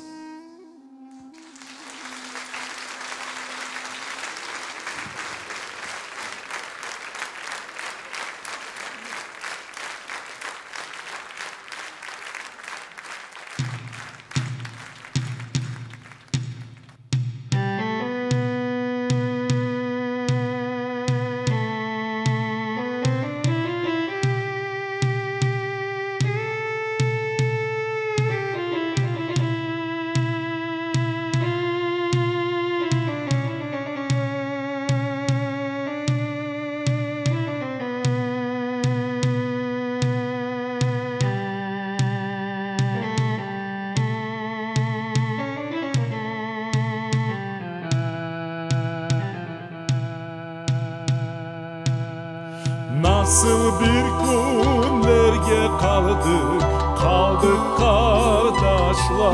Nasıl bir künlerge qaldıq, qaldıq qardaşlar?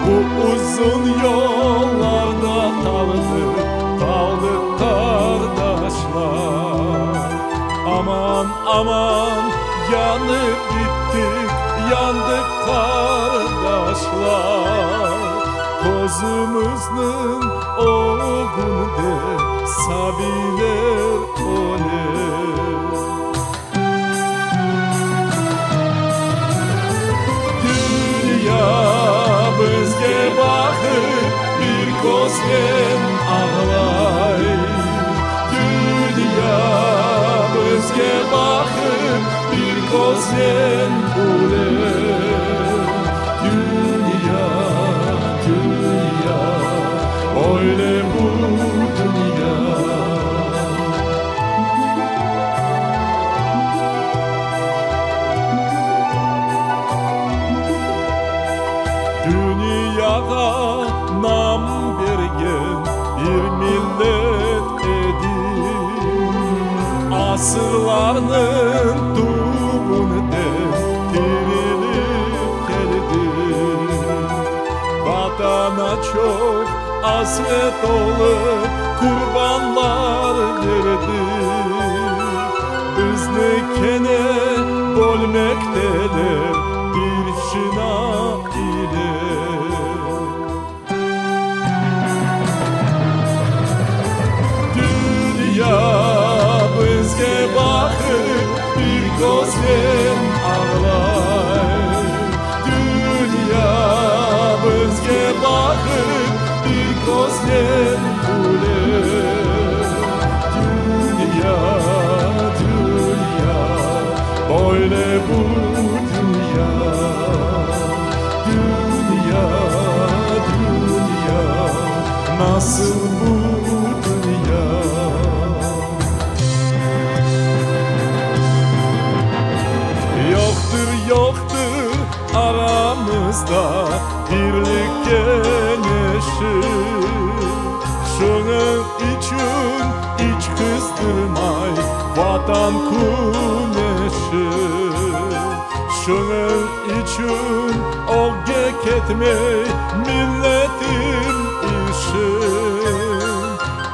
Bu uzun yollarda taldıq, taldıq qardaşlar. Aman, aman, yanıp bittik, yandıq qardaşlar. Közümizniñ ögünde sabiyler öle. Dünya bizge baqıp bir köznen ağlay. Dünya bizge baqıp bir köznen küle. Dünya, dünya, öyle bu dünya. Dünyağa nam bergen bir millet edik, Asırlarnıñ tübünden tirilip keldik. Vatana çoq asret olıp qurbanlar berdik. Bizni kene bölmekteler bir şina ile. Dünya bizge baqıp bir köznen ağlay. Dünya bizge baqıp bir köznen küle. Dünya, dünya, böyle bu dünya. Dünya, dünya, nasıl bu dünya? Yoqtır, yoqtır aramızda birlik keñeşi. Şunıñ içün iç qızdırmay Vatan küneşi. Şunıñ içün ögge ketmey milletim işi.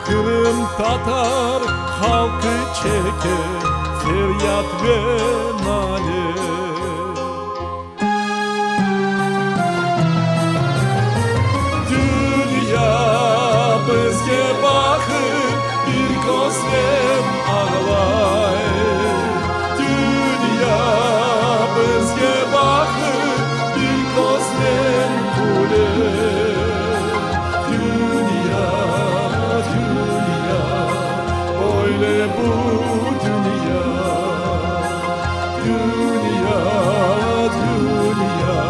Qırımtatar halqı çeke feryat ve nale. Dünya bizge baqıp bir köznen ağlay. Dünya bizge baqıp bir köznen küle. Dünya, dünya, öyle bu dünya. Dünya, dünya,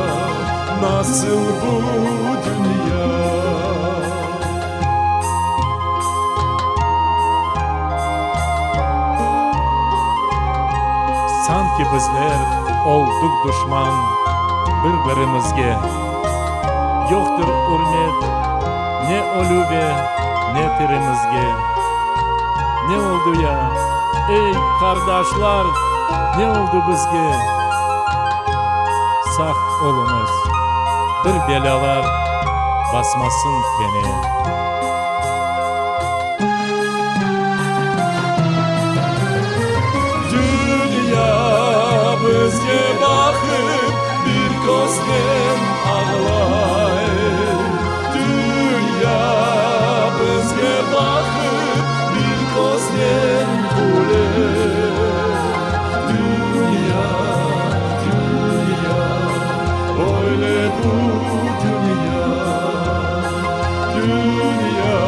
nasıl bu dünya? Sanki bizler olduq duşman bir-birimizge, Yoqtır ürmet ne ölü ve ne tirimizge. Ne oldu ya, ey, qardaşlar, ne oldu bizge? Sağ oluñız, bir belâlar basmasın kene. Dünya bizge baqıp bir köznen ağlay. Dünya bizge baqıp bir köznen küle. Dünya, dünya, öyle bu dünya. Dünya,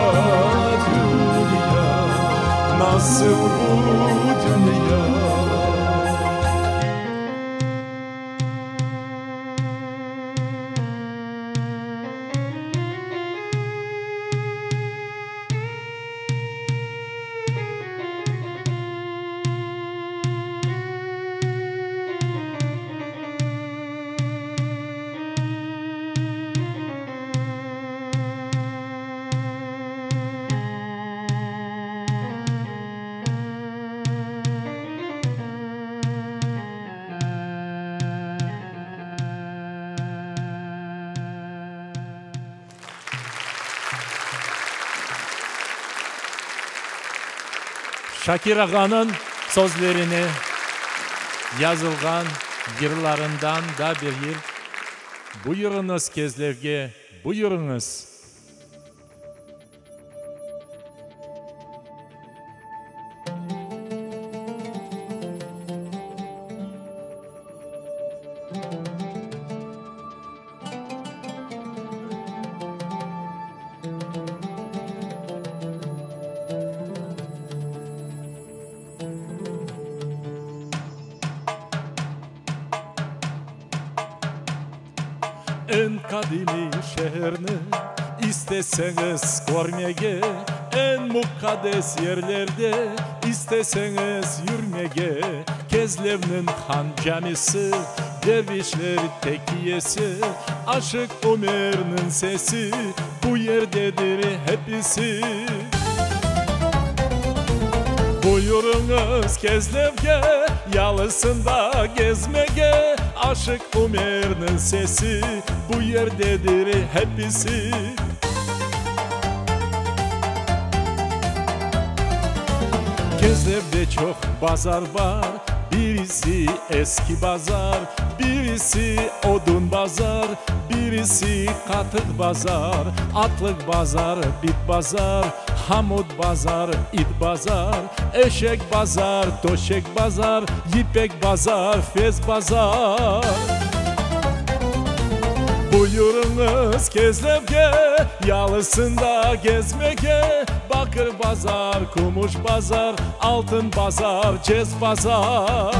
dünya, nasıl bu dünya? Şakir ağanıñ sözlerine yazılğan yırlarından da bir yır. Buyurıñız Kezlevge, buyurıñız! Eñ qadimiy şeerni isteseñiz körmege, Eñ muqaddes yerlerde isteseñiz yürmege, Kezlevniñ han camisi, dervişler tekiyesi, Aşıq Ümerniñ sesi bu yerdedir hepisi. Buyurıñız Kezlevge, yalısında gezmege, Aşıq Ümerniñ sesi bu yerdedir hepisi. Kezlevde çoq bazar bar, birisi eski bazar, birisi odun bazar, birisi qatıq bazar, atlıq bazar, bit bazar, hamut bazar, it bazar, eşek bazar, töşek bazar, yipek bazar, fes bazar. Buyurıñız Kezlevge, yalısında gezmege, Baqır bazar, kümüş bazar, altın bazar, cez bazar.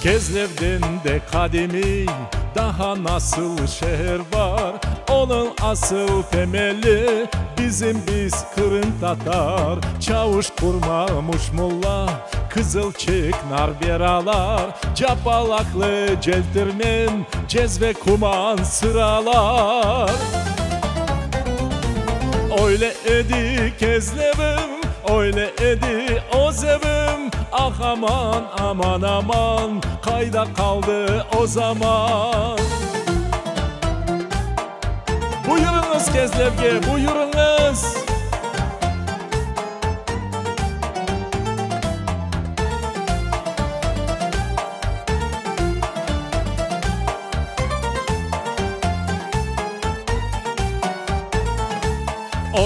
Kezlevden de qadimiy daha nasıl şeer bar? Onıñ asıl temeli bizim biz qırımtatar. Çavuş Qurma, Muşmulla, Qızılçıq, Narberalar, Capalaqlı, Celtirmen, Cezve, Kuman, Sıralar. Öyle edi Kezlevim, öyle edi Özevim, Ah, aman, aman, aman, qayda qaldı o zaman? Buyurıñız Kezlevge, buyurıñız!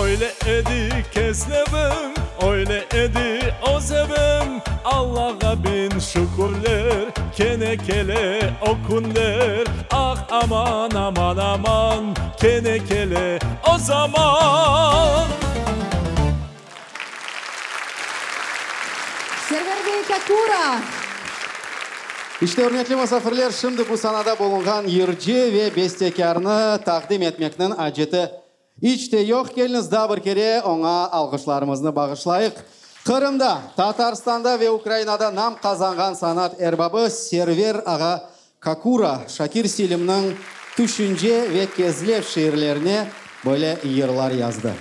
Öyle edi Kezlevim, öyle edi Özevim, Allağa biñ şükürler, kene kele o künler. Ah, aman, aman, aman, kene kele o zaman. Server bey Kakura! İşte, ürmetli musafirler, şimdi bu sanada bulunğan yırcı ve bestekârnı taqdim etmekniñ aceti iç te yoq. Keliñiz, daa bir kere oña alğışlarımıznı bağışlayıq. Qırımda, Tatarstanda ve Ukrainada nam qazanğan sanat erbabı Server ağa Kakura Şakir Selimniñ Tüşünce ve Kezlev şiirlerine böyle yırlar yazdı.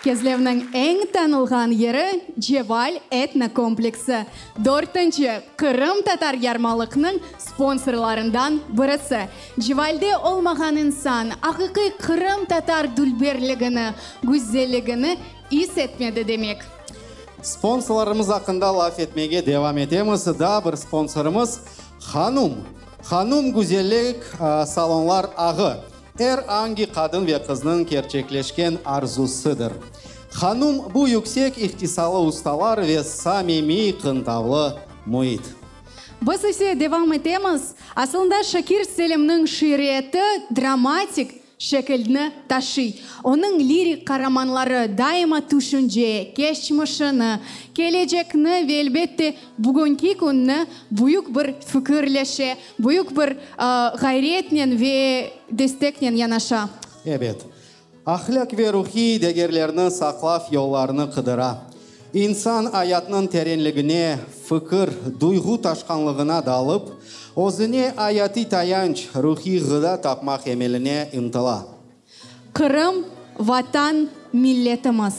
Kezlevniñ eñ tanılğan yeri Ceval etno-kompleksi, dörtünci qırımtatar yarmalıqnıñ sponsorlarından birisi. Cevalde olmağan insan aqiqiy qırımtatar dülberligini, güzelligini is etmedi demek. Sponsorlarımız aqqında laf etmege devam etemiz. Daa bir sponsorımız, Hanum. Hanum güzellik salonlar ağı, er angi qadın ve qıznıñ kerçekleşken arzusıdır. Hanum, bu yüksek ihtisalı ustalar ve samimiy qıntavlı müit. Biz ise devam etemiz. Asılında Şakir Selimniñ şiiriyeti dramatik, Şekilni taşıy. Onıñ lirik qaramanları daima tüşünce, keçmişini, kelecekni ve, elbette, bugünki künni büyük bir fikirleşe, büyük bir ğayretnen ve desteknen yanaşa. Ebet, ahlâq ve ruhiy degerlerni saqlav yollarını qıdıra. İnsan ayatnıñ terenligine, fikir, duyğu taşqanlığına dalıp, özüne ayatıy tayanç, ruhiy ğıda tapmaq emeline ıntıla. Qırım, Vatan, milletimiz.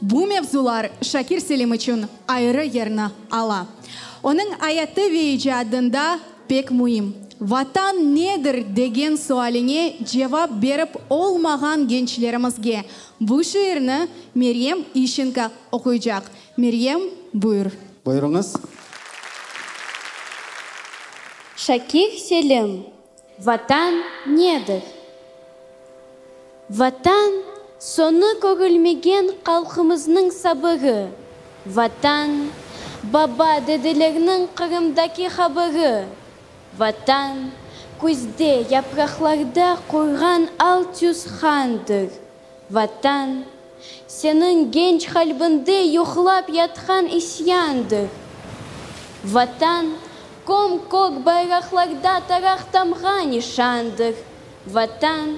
Bu mevzular Şakir Selim içün ayrı yerni ala. Onıñ ayatı ve icadında pek müim. Vatan nedir degen sualine cevap berip olmağan gençlerimizge bu şiirni Meryem İşçenko oquycaq. Meryem, buyur. Buyurıñız. Şakir Selim, Vatan nedir? Vatan, soñu körülmegen halqımıznıñ sabırı. Vatan, baba-dedelerniñ Qırımdaki haberi. Vatan, küzde yapraqlarda qurğan al tüs handır. Vatan, seniñ genç qalbiñde yuqlap yatqan isyandır. Vatan, köm-kök bayraqlarda taraq tamğa nişandır. Vatan,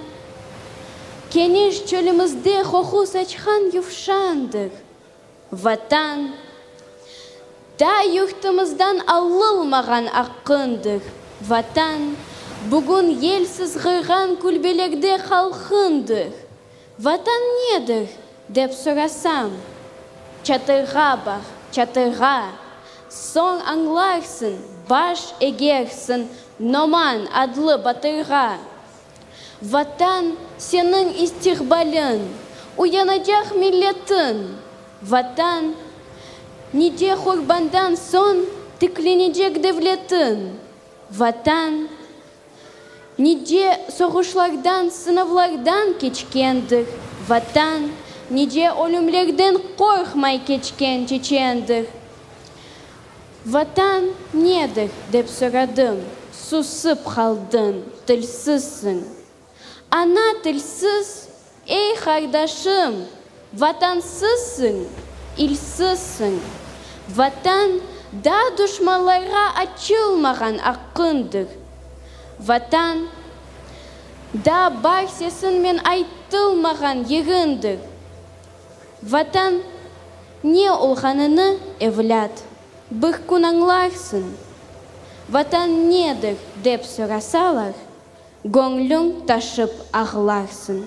keniş çölümizde qoqu saçqan yuvşandır. Vatan, ta yurtumızdan alınmağan aqqındır. Vatan, bugün yel sızğırğan külbelerde halqındır. Vatan nedir, dep sorasam, çatırğa baq, çatırğa, soñ añlarsıñ, baş egersiñ Noman adlı batırğa. Vatan, seniñ istiqbaliñ, uyanacaq milletiñ. Vatan, nice qurbandan soñ tiklenecek devletiñ. Vatan, nice soğuşlardan, sınavlardan keçkendir. Vatan, nice ölümlerden qorqmay keçken çeçendir. Vatan nedir, dep soradım, susıp qaldıñ, tilsizsiñ. Ana tilsiz, ey qardaşım, vatansızsıñ, ilsizsiñ. Vatan, daa duşmanlarğa açılmağan aqqındır. Vatan, daa bar sesiñmen aytılmağan yeriñdir. Vatan ne olğanını, evlât, bir kün añlarsıñ. Vatan nedir, dep sorasalar, göñlüñ taşıp ağlarsıñ.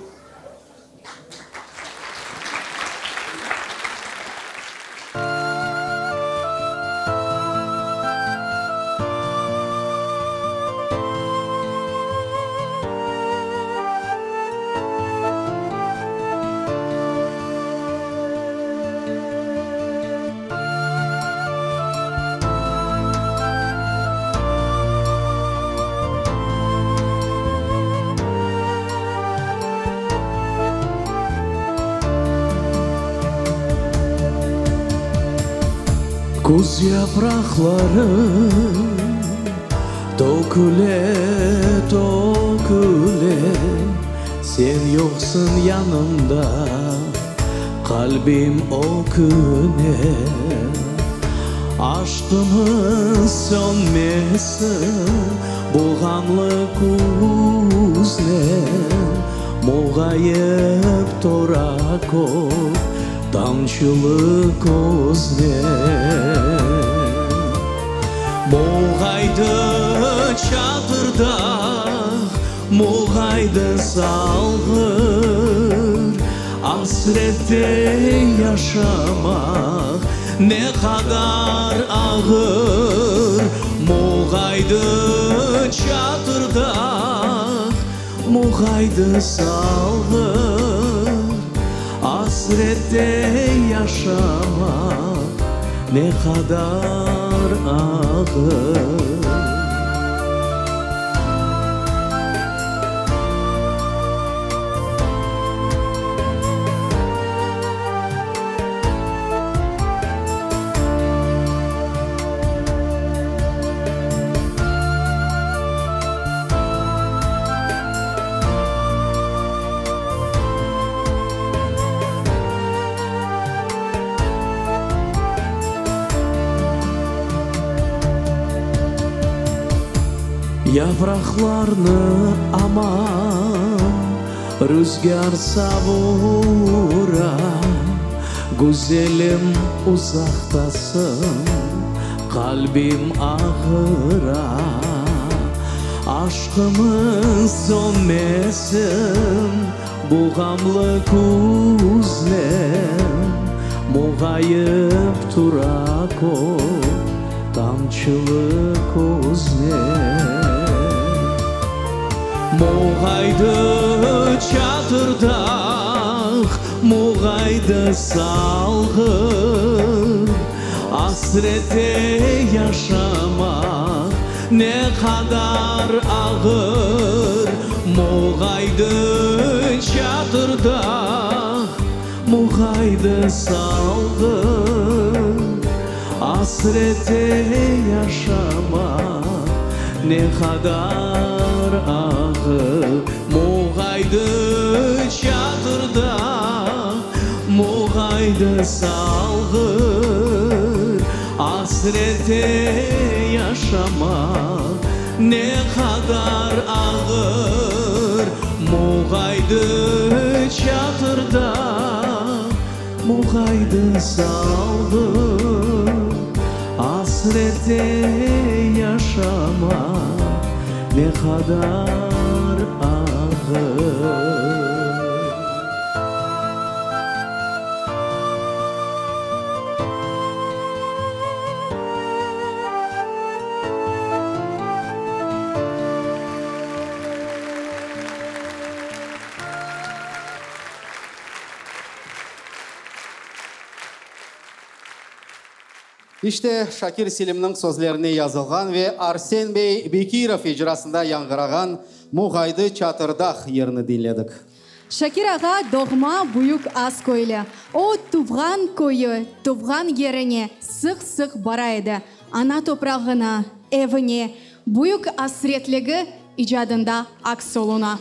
Küz yapraqları töküle, töküle, Sen yoqsıñ yanımda, qalbim öküne. Aşqımız sönmesin bu ğamlı küznen, Muğayıp tura kök tamçılı köznen. Muğaydı Çatırdağ, muğaydı Salğır, Asrette yaşamaq ne qadar ağır. Muğaydı Çatırdağ, muğaydı Salğır, Asrette yaşamaq ne qadar ağır. Yapraqlarnı aman rüzgâr savura, Güzelim, uzaqtasıñ, qalbim ağıra. Aşqımız sönmesin bu ğamlı küznen, Muğayıp tura kök tamçılı köznen. Muğaydı Çatırdağ, muğaydı Salğır, Asrette yaşamaq ne qadar ağır. Muğaydı Çatırdağ, muğaydı Salğır, Asrette yaşamaq ne qadar ağır. Muğaydı Çatırdağ, muğaydı Salğır, Asrette yaşamaq ne qadar ağır. Muğaydı Çatırdağ, muğaydı Salğır, Asrette yaşamaq ne qadar ağır. İşte, Şakir Selimniñ sözlerine yazılğan ve Arsen bey Bekirov icrasında yañğırağan Muğaydı Çatırdağ yırını diñledik. Şakir ağa doğma Büyük Az köyli. O, tuvğan köyü, tuvğan yerine sıq-sıq bara edi. Ana toprağına, evine büyük asretligi icadında aks oluna.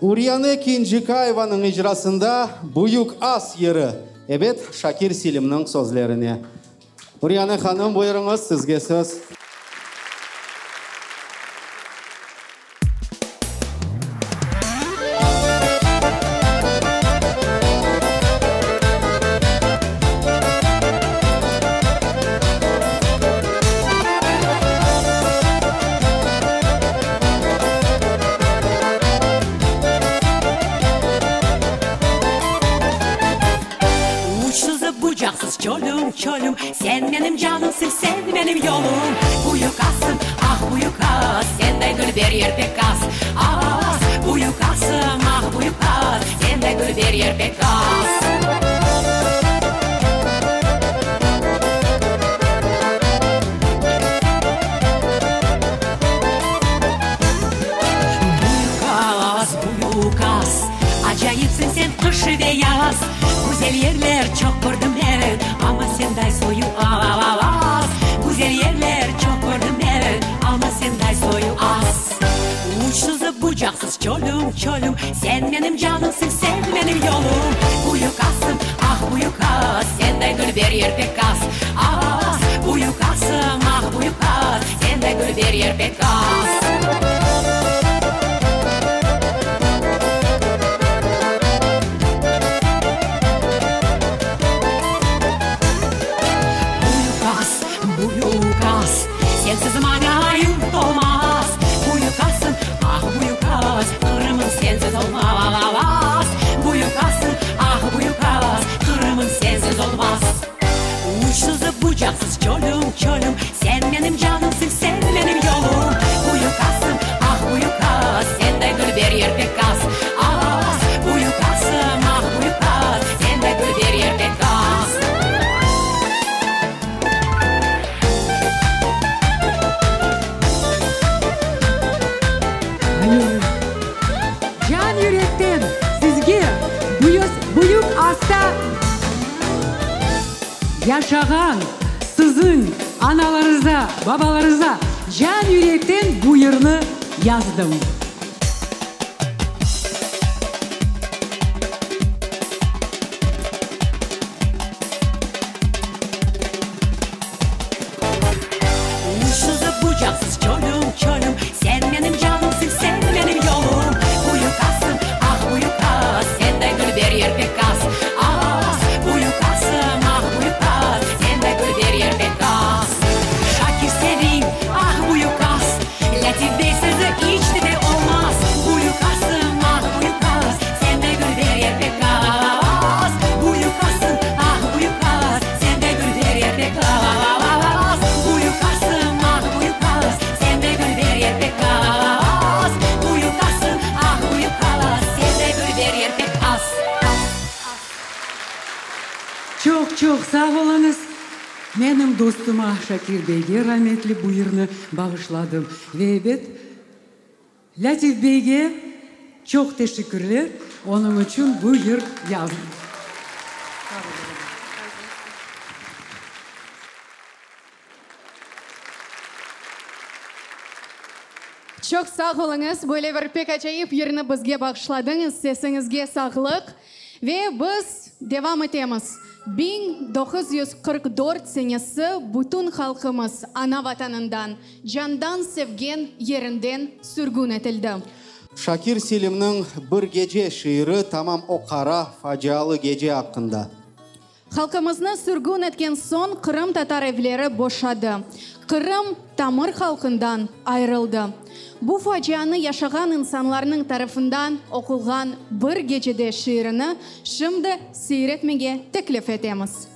Uryane Kencikayevanıñ icrasında Büyük Az yırı, ebet, Şakir Selimniñ sözlerine. Uryane hanım, buyurıñız, sizge söz. Uçsuz bucaqsız çölüm, çölüm, Sen menim canımsıñ, sen menim yolum. Büyük Asım, ah, büyük As, Senday dülber yer pek az, az. Büyük Asım, ah, büyük As, Senday dülber yer pek az. Büyük As, büyük As, Acayipsiñ sen qış ve yaz. Güzel yerler çoq kördim men, Amma senday soyu az. Güzel yerler çoq kördim men, Amma senday soyu az. Uçsuz bucaqsız çölüm, çölüm, Sen menim canımsıñ, sen menim yolum. Büyük Asım, ah, büyük As, Senday dülber yer pek az, az. Büyük Asım, ah, büyük As, Senday dülber yer pek az. Büyük As, büyük As, Sensiz maña yurt olmaz. Büyük Asım, ah, büyük As, Qırımım sensiz olmaz. Büyük Asım, ah, büyük As, Qırımım sensiz olmaz. Uçsuz bucaqsız çölüm, çölüm, Sen menim canımsıñ, sen menim yolum. Büyük Asım, ah, büyük As, Senday dülber yer pek az, az. Büyük Asım, ah, büyük As, Senday dülber yer pek az. Can yürekten sizge Büyük Asta yaşağan siziñ analarıñıza, babalarıñıza can yürekten bu yırnı yazdım. Uçsuz bucaqsız çölüm, çölüm, Sen menim canımsıñ, sen menim yolum. Büyük Asım, ah, büyük As, Senday dülber yer pek az, az. Büyük Asım, ah, büyük As, Senday dülber yer pek az. Şakir Selim, ah, büyük As, Lâtif bey sözü içti de. Sağ oluñız. Menim dostuma Şakir beyge rametli bu yırnı bağışladım. Ve ebet, Lâtif beyge çoq teşekkürler, onıñ içün bu yır yazdım. Çoq sağ oluñız, böyle bir pek acayip yırnı bizge bağışladıñız, sesiñizge sağlıq. Ve biz devam etemiz. 1944 senesi bütün halqımız ana Vatanından, candan sevgen yerinden sürgün etildi. Şakir Selimniñ Bir gece şiiri tamam o qara, facialı gece aqqında. Halqımıznı sürgün etken soñ qırımtatar evleri boşadı, Qırım tamır halqından ayırıldı. Bu facianı yaşağan insanlarnıñ tarafından oqulğan Bir gecede şiirini şimdi seyir etmege teklif etemiz.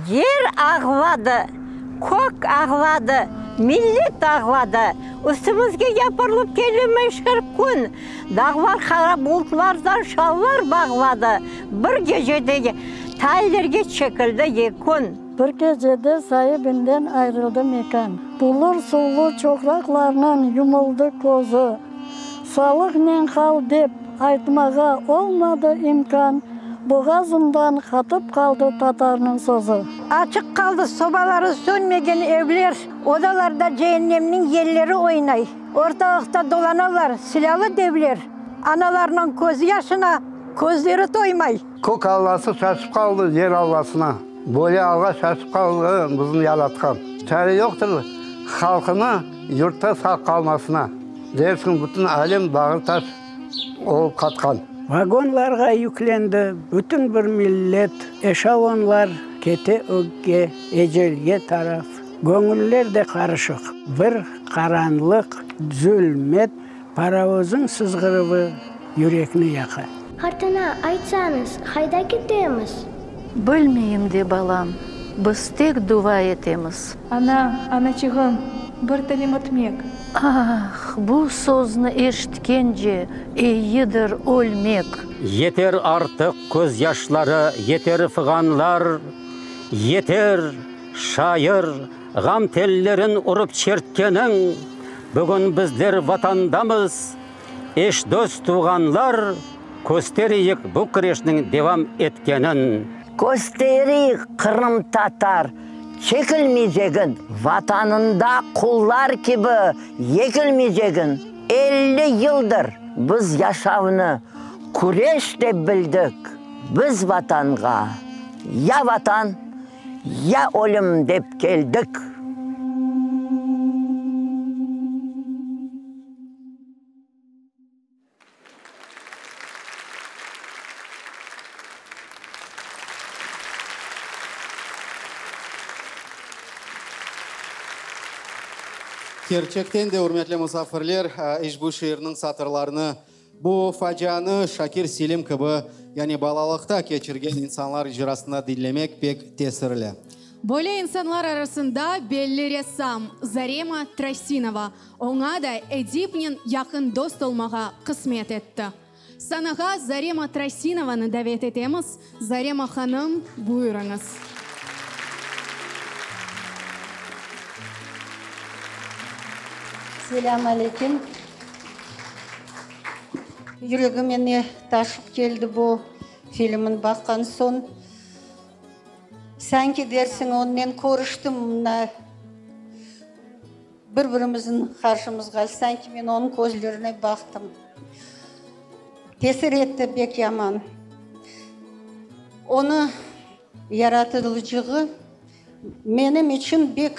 Yer ağladı, kök ağladı, millet ağladı. Üstümizge yapırılıp kele meşer kün. Dağlar qara bulutlardan şallar bağladı. Bir gecede tallerge çekildi yekün. Bir gecede saibinden ayrıldı mekân. Bulur suvlu çoqraqlarnıñ yumuldı közü. Salıqnen qal dep aytmağa olmadı imkân, Boğazından qatıp qaldı tatarnıñ sözü. Açıq qaldı sobaları sönmegen evler, Odalarda ceennemniñ yelleri oynay. Ortalıqta dolanalar silâlı devler, Analarnıñ közyaşına közleri toymay. Kök Allası şaşıp qaldı yer Allasına, Böyle alğa şaşıp qaldı bizni Yaratqan. Çare yoqtır halqını yurtta sağ qalmasına, Dersiñ bütün alem bağrı taş olıp qatqan. Vagonlarğa yüklendi bütün bir millet, Eşelonlar kete ögge, ecelge taraf. Göñüller de qarışıq, bir qaranlıq, zulmet, Parovozıñ sızğıruvı yürekni yaqa. Qartana, aytsañız, qayda ketemiz? Bilmeyim de, balam, biz tek duva etemiz. Ana, anaçığım, bir tilim ötmek. Ah, bu sözni eşitkence, eyidir ölmek. Yeter artıq közyaşları, yeter fığanlar, Yeter, şair, ğam tellerin urıp çertkeniñ, Bugün bizler Vatandamız, eş-dost, tuvğanlar, Kösteriyik bu küreşniñ devam etkenin. Kösteriyik qırımtatar çekilmeycegin, Vatanında qullar kibi yekilmeycegin. 50 yıldır biz yaşavnı küreş dep bildik, Biz Vatanğa, ya Vatan, Ya ölüm dep keldik. Kerçekten de, ürmetli musafirler, işbu şiirniñ satırlarını Bu facianı Şakir Selim kibi, yani balalıqta keçirgen insanlar icrasında diñlemek pek tesirli. Böyle insanlar arasında belli ressam Zarema Trasinova, oña da edipnen yaqın dost olmağa qısmet etti. Sanağa Zarema Trasinovanı davet etemiz. Zarema hanım, buyurıñız. Selâm aleyküm. Yüregime ne taşıp keldi bu filmni baqqan soñ. Sanki dersiñ onnen körüştim mına bir-birimizniñ qarşımızğa, sanki men onıñ közlerine baqtım. Tesir etti pek yaman. Onı yaratılıcığı menim içün bek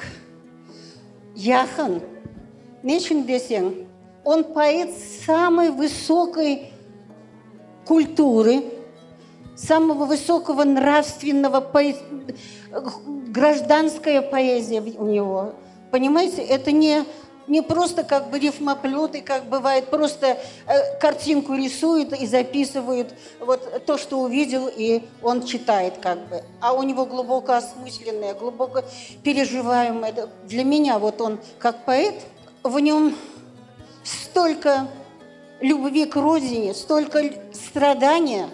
yaqın. Neçün deseñ, on poet samıy vısokoy kulturı, samogo vısokogo nravstvennogo grajdanskaya poeziya u nego. Ponimayete, eto ne. Не просто как бы рифмоплеты, как бывает, просто э, картинку рисует и записывает вот то, что увидел, и он читает как бы. А у него глубоко осмысленное, глубоко переживаемое. Для меня вот он как поэт, в нем столько любви к родине, столько страдания,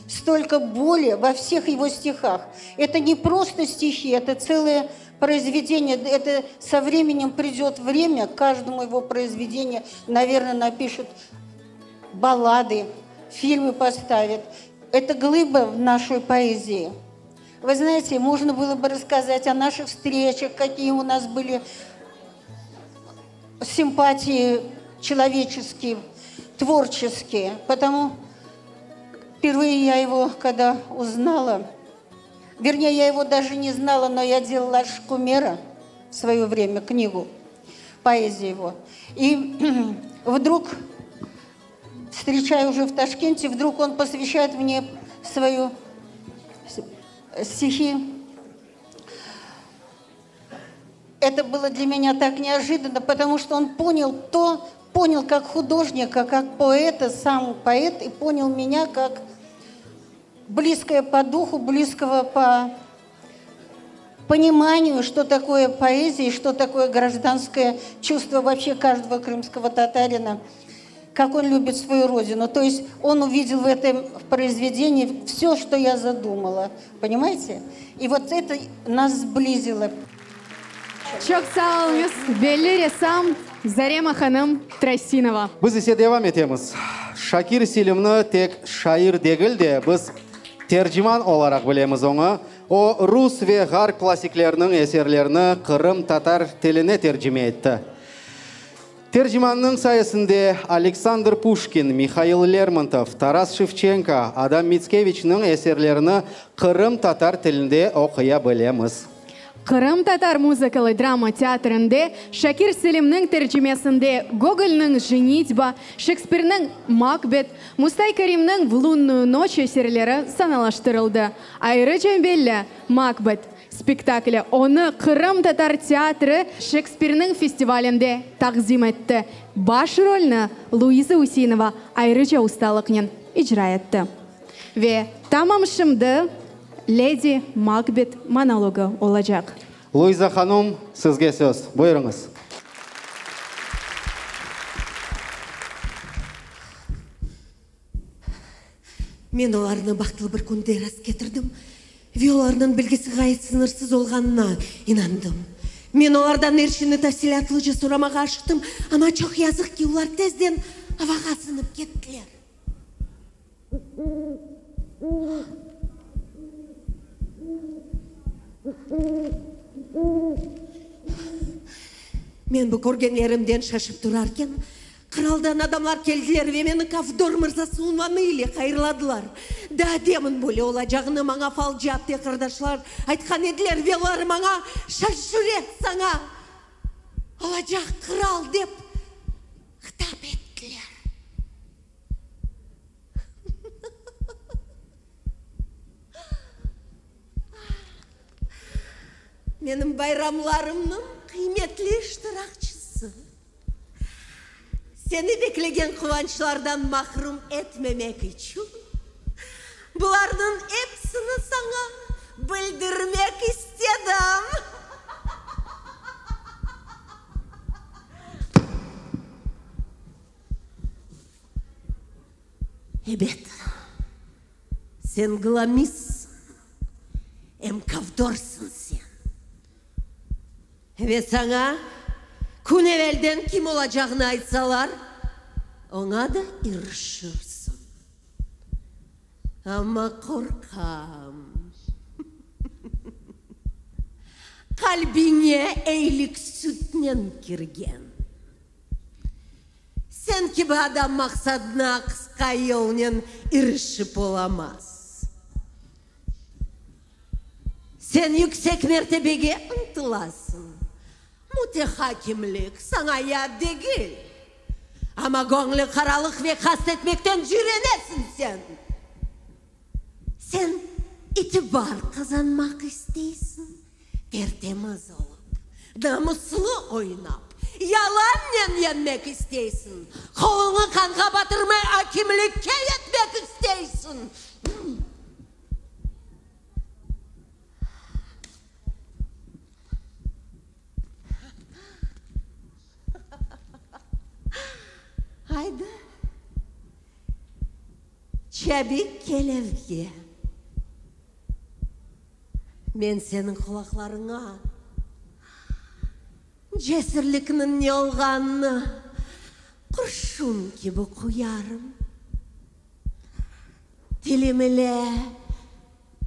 столько боли во всех его стихах. Это не просто стихи, это целое произведение. Это со временем придет время, каждому его произведению, наверное, напишут баллады, фильмы поставят. Это глыба в нашей поэзии. Вы знаете, можно было бы рассказать о наших встречах, какие у нас были симпатии человеческие, творческие. Потому впервые я его, когда узнала, вернее, я его даже не знала, но я делала Шкумера в свое время книгу, поэзию его. И вдруг, встречаю уже в Ташкенте, вдруг он посвящает мне свою стихи. Это было для меня так неожиданно, потому что он понял то, понял как художника, как поэта, сам поэт, и понял меня как близкое по духу, близкого по пониманию, что такое поэзия и что такое гражданское чувство вообще каждого крымского татарина, как он любит свою родину. То есть он увидел в этом произведении все, что я задумала, понимаете? И вот это нас сблизило. Çoq sağ oluñız, belli ressam Zarema hanım Trasinova. Biz ise devam etemiz. Şakir Selimni tek şair degil de, biz terciman olaraq bilemiz oñı. O, rus ve ğarp klassikleriniñ eserlerini qırımtatar tiline tercime etti. Tercimannıñ sayesinde Aleksandr Puşkin, Mihail Lermontov, Taras Şevçenko, Adam Mitskeviçniñ eserlerini qırımtatar tilinde oquya bilemiz. Qırımtatar muzıkalı drama teatrinde Şakir Selimniñ tercimesinde Gogolniñ Jenitba, Şekspirniñ Makbet, Mustay Karimniñ V lunnuyu noç eserleri sanalaştırıldı. Ayrıca belli Makbet spektakli, onı Qırımtatar teatri Şekspirniñ festivalinde taqdim etti. Baş rolni Luiza Useinova ayrıca ustalıqnen icra etti. Ve tamam şimdi Ledi Makbet monologı olacaq. Luiza hanum, sizge söz. Buyurıñız. Men olarnı bahtlı bir künde rastketirdim ve olarnıñ bilgisi ğayet sıñırsız olğanına inandım. Men olardan er şeyni tafsilâtlıca soramağa aşıqtım, amma çoq yazıq ki, olar tezden avağa sınıp kettiler. Men bu körgenlerimden şaşıp turarken, qıraldan adamlar keldiler ve meni Kafdor mırzası unvanı ile hayırladılar. Daa demin böyle olacağını maña falcı apte qardaşlar aytqan ediler ve olar maña, Şan-şüret saña, olacaq qıral, dep hıtap ettiler. Menim bayramlarımnıñ qıymetli iştirakçısı. Seni beklegen quvançlardan mahrum etmemek içün bularnıñ epsini saña bildirmek istedim. Ebet, sen Glamissiñ, em Kavdorsıñ sen. Ve saña kün evelden kim olacağını aytsalar, oña da irişirsiñ. Amma qorqam, qalbiñe eylik sütnen kirgen. Sen kibi adam maqsadına qısqa yolnen irişip olamaz. Sen yüksek mertebege ıntılasıñ. Mütehakimlik saña yat degil. Amma göñlü qaralıq ve qast etmekten cürenesiñ sen. Sen itibar qazanmaq isteysiñ, tertemiz olıp, namuslı oynap. Yalannen yeñmek isteysiñ? Qoluñı qanğa batırmay akimlikke yetmek isteysiñ? Aydı, çabik kel evge. Men seniñ qulaqlarıña cesürlikniñ ne olğanını qurşun kibi quyarım. Tilim ile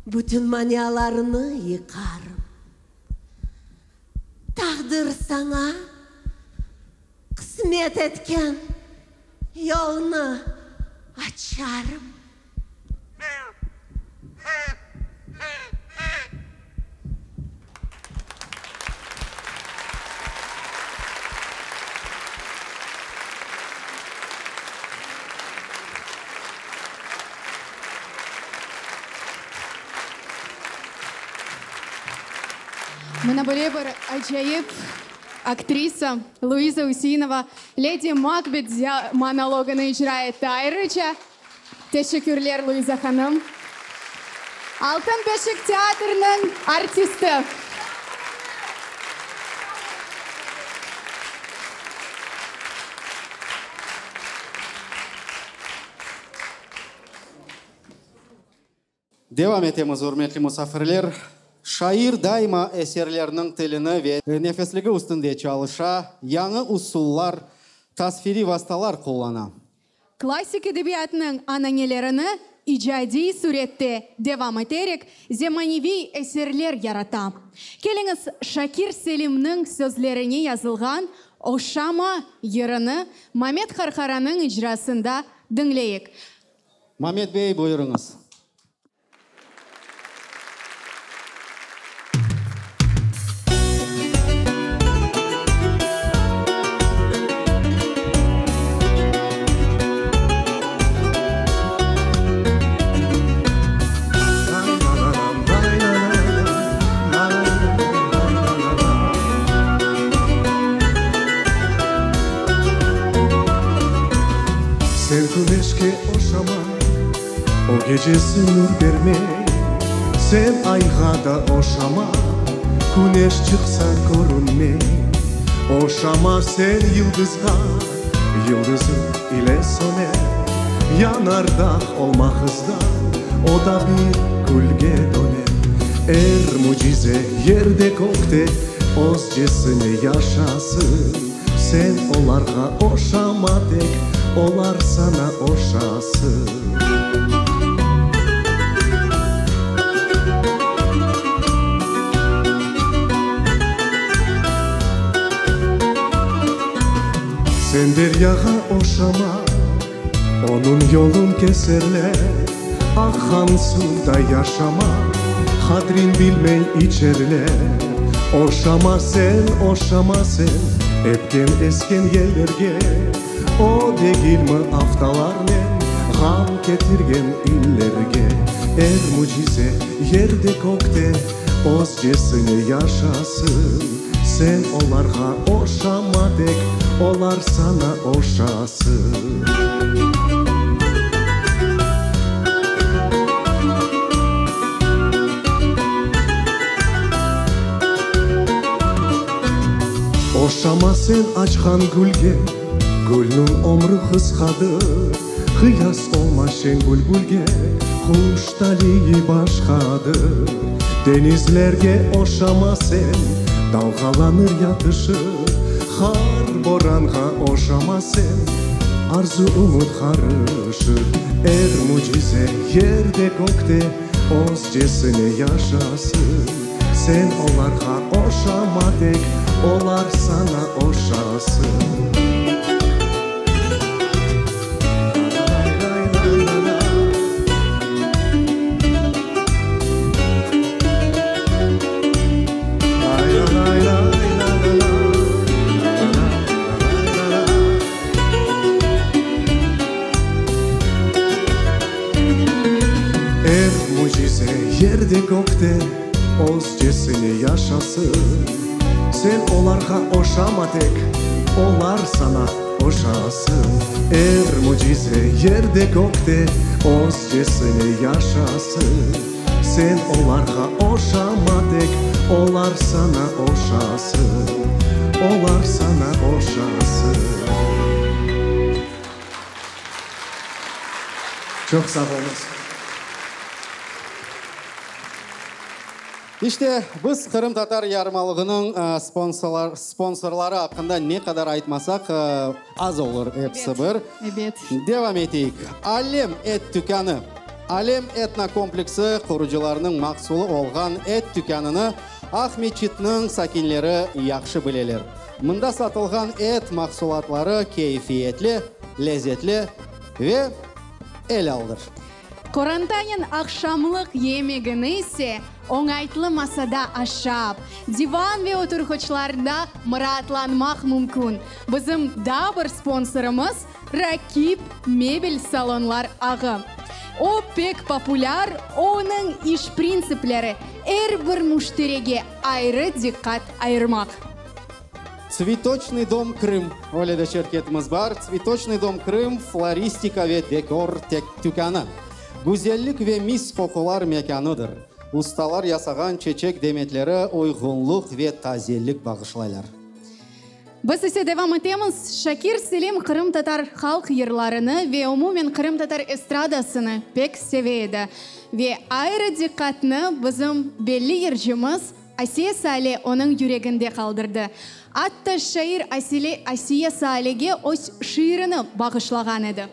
bütün manialarnı yıqarım. Taqdir saña qısmet etken yolnı açarım. Mına böyle bir acayip aktrisa Luiza Useinova Ledi Makbet monologını icra etti. Ayrıca teşekkürler, Luiza hanım. Altın beşik teatriniñ artisti. Devam etemiz, ürmetli musafirler. Şair daima eserleriniñ tilini ve nefesligi üstünde çalışa, yañı usullar, tasfiriy vastalar qullana. Klassik edebiyatnıñ ananelerini icadiy sürette devam eterek, zemaneviy eserler yarata. Keliñiz, Şakir Selimniñ sözlerine yazılğan Oşama yırını Mamet Qarqaranıñ icrasında diñleyik. Mamet bey, buyurıñız. Sen küneşke oşama, o gecesi nur bermey. Sen ayğa da oşama, küneş çıqsa körünmey. Oşama sen yıldızğa, yıldızı ile söner. Yanardağ olma hızdan, o da bir külge döner. Er mücize yerde kökte özcesine yaşasın. Sen olarğa oşama tek, olar saña oşasın. Sen deryağa oşama, onıñ yolun keserler. Aqqan suvda yaşama, hatrin bilmey içerler. Oşama sen, oşama sen epken esken yellerge. O degilmi aftalarnen ğam ketirgen illerge? Er mücize yerde kökte özcesine yaşasın. Sen olarğa oşama tek, olar saña oşasın. Oşama sen açqan gülge, gülniñ ömrü qısqadır. Qıyas olma şeñ bülbülge, quş taliyi başqadır. Deñizlerge oşama sen, dalğalanır yatışır. Qar boranğa oşama sen, arzu-ümüt qarışır. Er mücize yerde kökte özcesine yaşasın. Sen olarğa oşama tek, olar saña oşasın. Er mücize yerde kökte özcesine yaşasın. Sen olarğa oşama tek. Olar saña oşasın. Er mücize yerde kökte özcesine yaşasın. Sen olarğa oşama tek, olar saña oşasın, olar saña oşasın. Çoq sağ oluñız. İşte, biz Qırımtatar yarmalığınıñ sponsorları aqqında ne qadar aytmasaq, az olur episi bir. Ebet. Devam eteyik. Alem et tükânı. Alem etnokompleksi qurucılarınıñ mahsulı olğan et tükânını Aqmeçitniñ sakinleri yahşı bileler. Mında satılğan et mahsulatları keyfiyetli, lezetli ve elâldır. Qorantanen aqşamlıq yemegini ise oñaytlı masada aşap, divan ve oturğıçlarda mıraatlanmaq mümkün. Bizim daa bir sponsorımız, Rakip mebel salonlar ağı. O pek populâr, onıñ iş printsipleri, er bir müşterige ayrı diqqat ayırmaq. Tsvetoçnıy dom Krım, öyle de şirketimiz bar, Tsvetoçnıy dom Krım floristika ve dekor tükânı. Güzellik ve mis qoqular mekânıdır. Ustalar yasağan çeçek demetleri uyğunluq ve tazelik bağışlaylar. Biz ise devam etemiz. Şakir Selim qırımtatar halq yırlarını ve umumen qırımtatar estradasını pek seve edi. Ve ayrı diqqatnı bizim belli yırcımız Asiye Sale onıñ yüreginde qaldırdı. Atta şair Asiye Salege öz şiirini bağışlağan edi.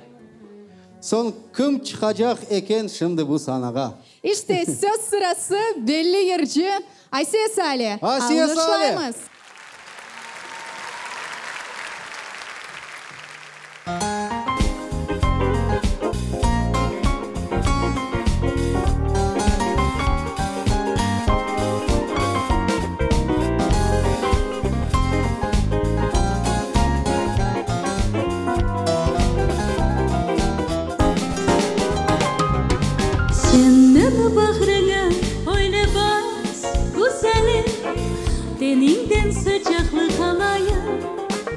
Soñ kim çıqacaq eken şimdi bu sanağa? İşte, söz sırası belli yırcı Asiye Sale. Asiye Sale! Alğışlaymız! Sen meni bağrıña öyle bas, güzelim, Teniñden sıcaqlıq alayım,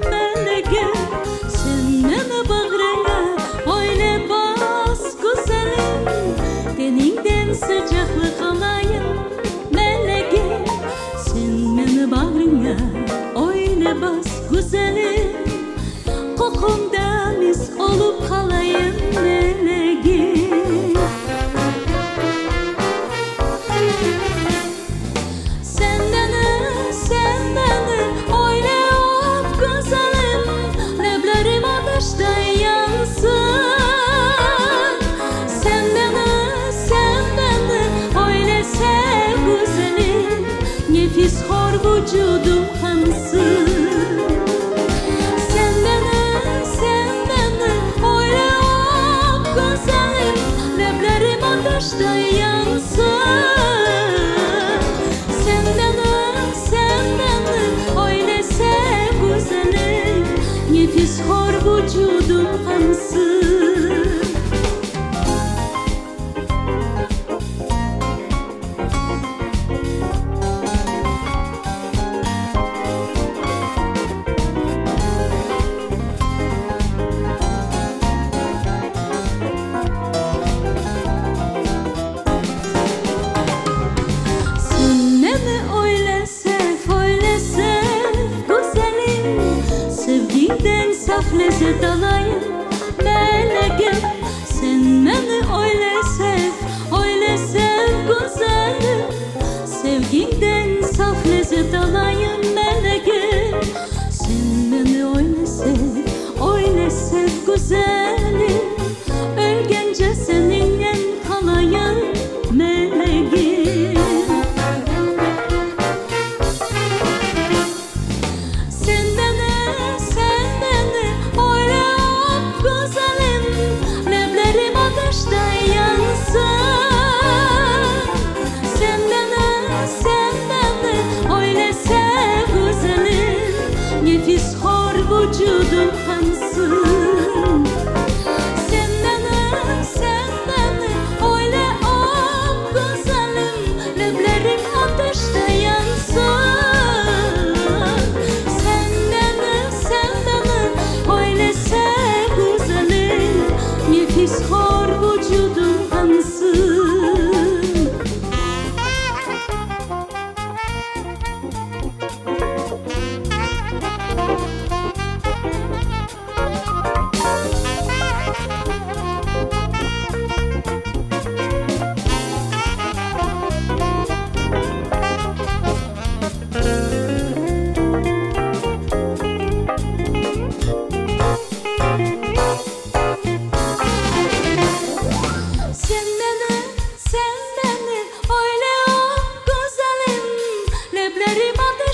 melegim. Sen meni bağrıña öyle bas, güzelim, Teniñden sıcaqlıq alayım, melegim. Sen meni bağrıña öyle bas, güzelim, Qoquñda mis olıp qalayım, melegim. Sen meni, sen meni öyle öp, güzelim, Leblerim ateşte yansın. Sen meni, sen meni öyle sev, güzelim, Nefis hor vucudım qansın. Sen meni, sen meni öyle öp, güzelim, Leblerim ateşte yansın. Sen meni, sen meni öyle sev, güzelim, Nefis hor vucudım qansın. Sen meni öyle sev, öyle sev, güzelim, Sevgiñden saf lezet alayım, melegim. Sen meni öyle sev, öyle sev, güzelim, Sevgiñden saf lezet alayım, melegim. Sen meni öyle sev, öyle sev, güzelim, Ölgence seniñnen qalayım, melegim. Sen meni, sen meni öyle.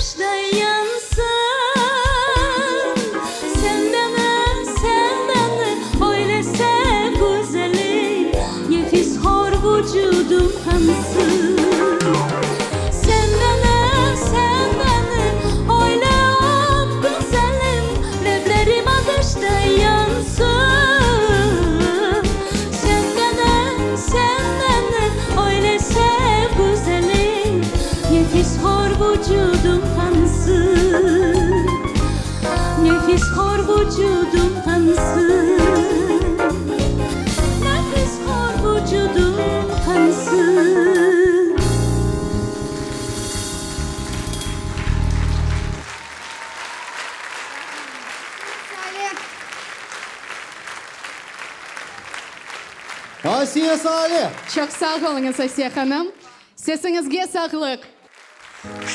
ateşday yansın. Sen meni, sen meni öyle sev, güzelim, Nefis hor vucudım qansın. Sen meni, sen meni öyle öp, güzelim, Leblerim ateşday yansın. Sen meni, sen meni öyle sev, güzelim, Nefis hor vucudım qansın. Nefis hor vucudım qansın. Nefis hor vucudım qansın. Asiye Sale! Çoq sağ oluñız, Asiye hanım. Sesiñizge sağlıq!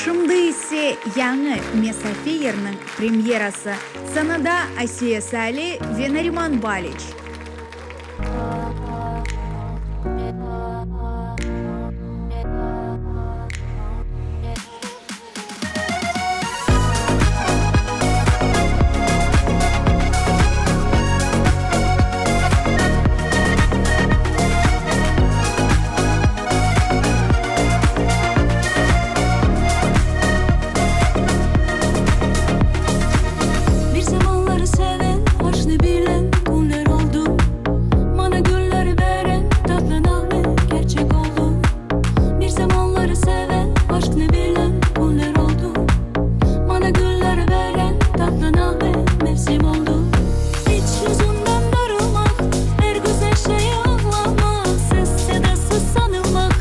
Şimdi ise yañı Mesafe yırnıñ premyerası. Sanada Asiye Sale ve Nariman Baliç. Bir zamanları seven, aşnı bilen künler oldu. Maña güller beren tatlı nağme kerçek oldu. Bir zamanları seven, aşknı bilen künler oldu. Maña güller beren tatlı nağme mevsim oldu. İç yüzünden darılmaq, er güzel şey ağlamaq, Ses-sedasız sanılmaq,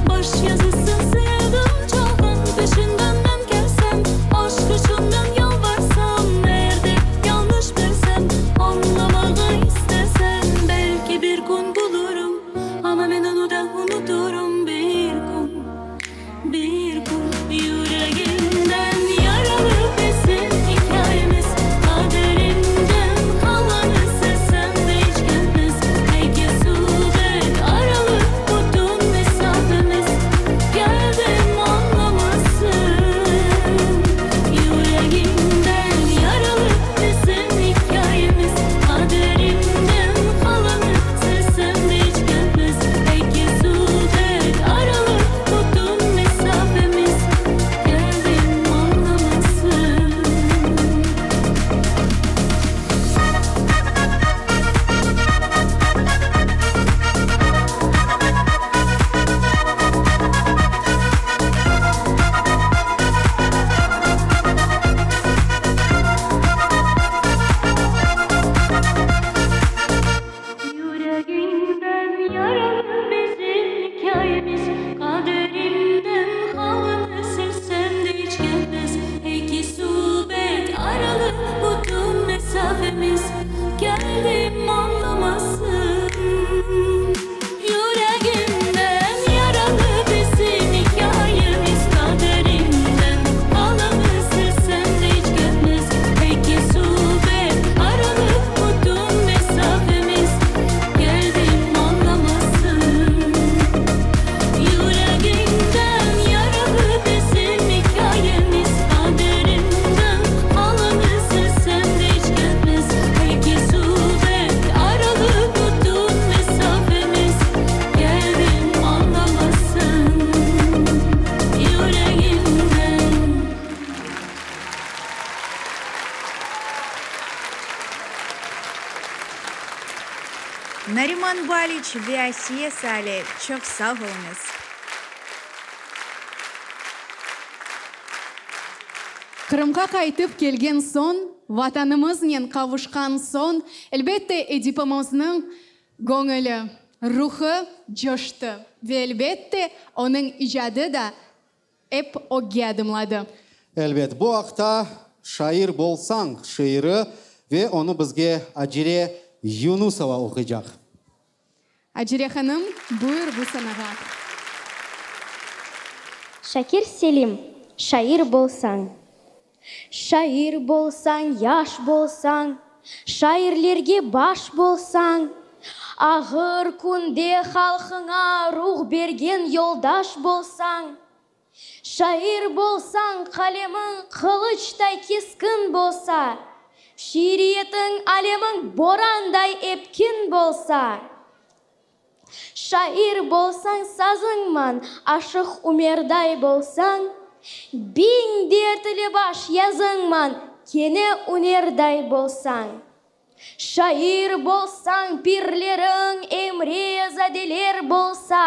baş yazısın sevdim çalğan Peşinden men kelsem, aşq içün men yalvarsam, Eger de yañlış bilsem, añlamağa istesem, Belki bir kün bulurım, amma men onı da unuturım bir kün, bir kün. Yüregimden yaralı bizim ikâyemiz, Qaderimden qalanı silsem de iç kelmez. Eki subet aralı bütün mesafemiz, Keldim añlamasın. Yüregimden yaralı bizim ikâyemiz, Qaderimden qalanı silsem de iç kelmez. Eki subet aralı bütün mesafemiz, Keldim añlamasın. Yüregimden yaralı bizim ikâyemiz, Qaderimden qalanı silsem de iç kelmez. Eki subet aralı bütün mesafemiz, Keldim añlamasın. Yüregimden yaralı bizim ikâyemiz, Qaderimden qalanı silsem de iç kelmez. Eki subet aralı bütün mesafemiz, Keldim añlamasın. Yüregimden yaralı bizim ikâyemiz, Qaderimden qalanı silsem de iç kelmez. Eki subet aralı bütün mesafemiz, Keldim añlamasın. Yüregimden. Nariman Baliç ve Asiye Sale, çoq sağ oluñız! Qırımğa qaytıp kelgen soñ, Vatanımıznen qavuşqan soñ, elbette, edipimizniñ göñüli, ruhı coştı ve, elbette, onıñ icadı da ep ögge adımladı. Elbet, bu aqta Şair bolsañ şiiri ve onı bizge Acire Yunusova oquycaq. Acire hanım, buyur bu sanağa. Şakir Selim, Şair bolsañ. Şair bolsañ, yaş bolsañ, Şairlerge baş bolsañ, Ağır künde halqıña Ruh bergen yoldaş bolsañ. Şair bolsañ, qalemiñ qılıçday keskin bolsa, Şiiriyetiñ alemiñ boranday epkin bolsa. Şair bolsañ sazıñman Aşıq Umerday bolsañ, Biñ dertli baş yazıñman kene Ünerday bolsañ. Şair bolsañ pirleriñ Emre-zadeler bolsa,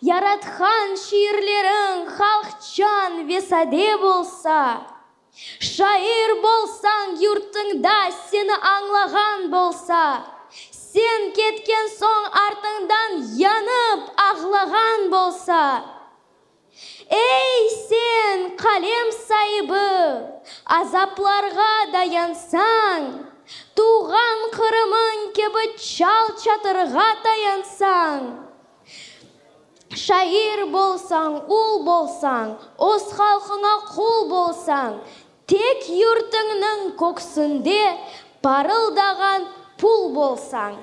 Yaratqan şiirleriñ halqçan ve sade bolsa. Şair bolsañ yurtıñda seni añlağan bolsa, Sen ketken soñ artıñdan yanıp ağlağan bolsa. Ey, sen, qalem saibi, azaplarğa dayansañ, Tuvğan Qırımıñ kibi çal çatırğa tayansañ. Şair bolsañ, ul bolsañ, öz halqıña qul bolsañ, Tek yurtıñnıñ köksünde parıldağan pul bolsañ.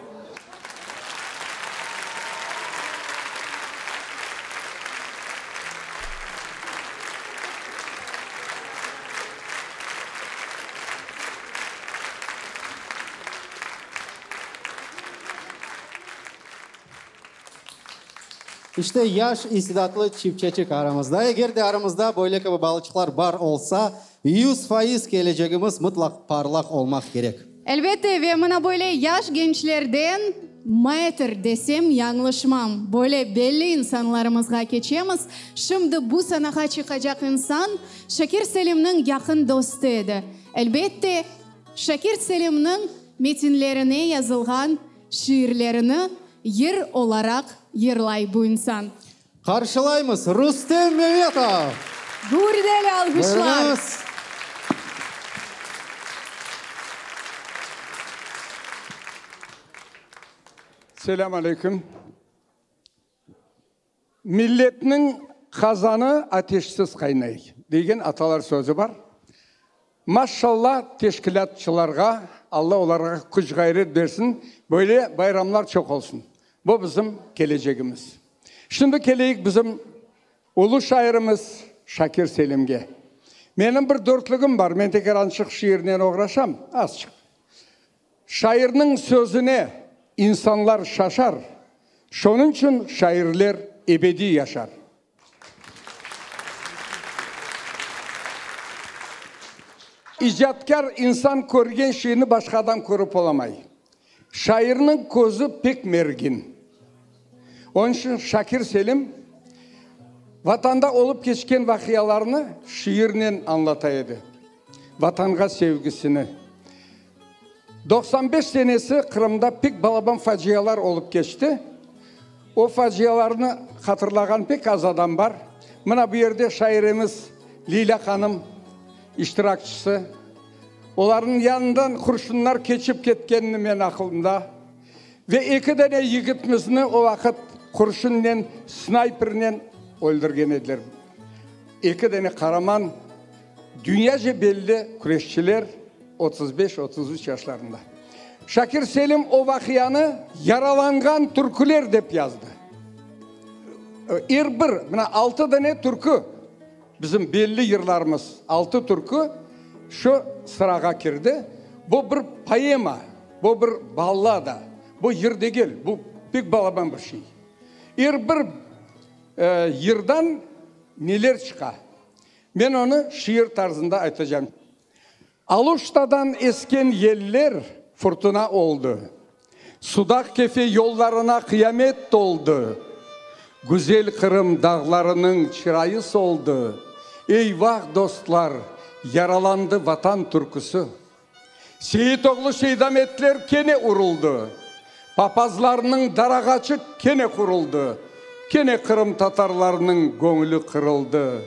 İşte, yaş istidatlı çipçeçik aramızda. Eger de aramızda böyle kibi balıçıqlar bar olsa, 100% kelecegimiz mıtlaq parlaq olmaq kerek. Elbette, ve mına böyle yaş gençlerden metr desem yañlışmam, böyle belli insanlarımızğa keçemiz. Şimdi bu sanağa çıqacaq insan Şakir Selimniñ yaqın dostu edi. Elbette, Şakir Selimniñ metinlerine yazılğan şiirlerini yır olaraq yırlay bu insan. Qarşılaymız, Rustem Memetov! Gürdeli alğışlar! Buyurıñız! Selâm aleyküm! Milletniñ qazanı ateşsiz qaynay, degen atalar sözü bar. Maşşalla teşkilâtçılarğa, Alla olarğa küç-ğayret bersin, böyle bayramlar çoq olsun. Bu bizim kelecegimiz. Şimdi keleyik bizim ulu şairimiz Şakir Selimge. Menim bir dörtlügim bar, men tek azçıq şiirnen oğraşam, azçıq. Şairniñ sözüne insanlar şaşar, şonıñ içün şairler ebediy yaşar. İcatkâr insan körgen şeyni başqa adam körip olamay. Şairniñ közü pek mergin. Onıñ içün Şakir Selim Vatanda olıp keçken vaqialarnı şiirnen añlata edi. Vatanğa sevgisini. 95 senesi Qırımda pek balaban facialar olıp keçti. O facialarnı hatırlağan pek az adam bar. Mına bu yerde şairemiz Lilâ hanım iştirakçisi. Olarnıñ yanından qurşunlar keçip ketkenini men aqılımda. Ve eki dane yigitimizni o vaqıt qurşunnen, snaypernen öldürgen ediler. Eki dane qaraman. Dünyaca belli küreşçiler, 35, 33 yaşlarında. Şakir Selim o vaqianı Yaralanğan türküler dep yazdı. Er bir, mına altı dane türkü, bizim belli yırlarımız, altı türkü şu sırağa kirdi. Bu bir poema, bu bir ballada, bu yır degil, bu pek balaban bir şey. Er bir yırdan neler çıqa. Men onı şiir tarzında aytacam. Aluştadan esken yeller furtuna oldı. Sudaq Kefe yollarına qıyamet toldı. Güzel Qırım dağlarınıñ çırayı soldı. Eyvah, dostlar, yaralandı Vatan türküsi. Seyit oğlu Seydametler kene uruldı. Papazlarnıñ darağaçı kene quruldı. Kene qırımtatarlarnıñ göñlü qırıldı.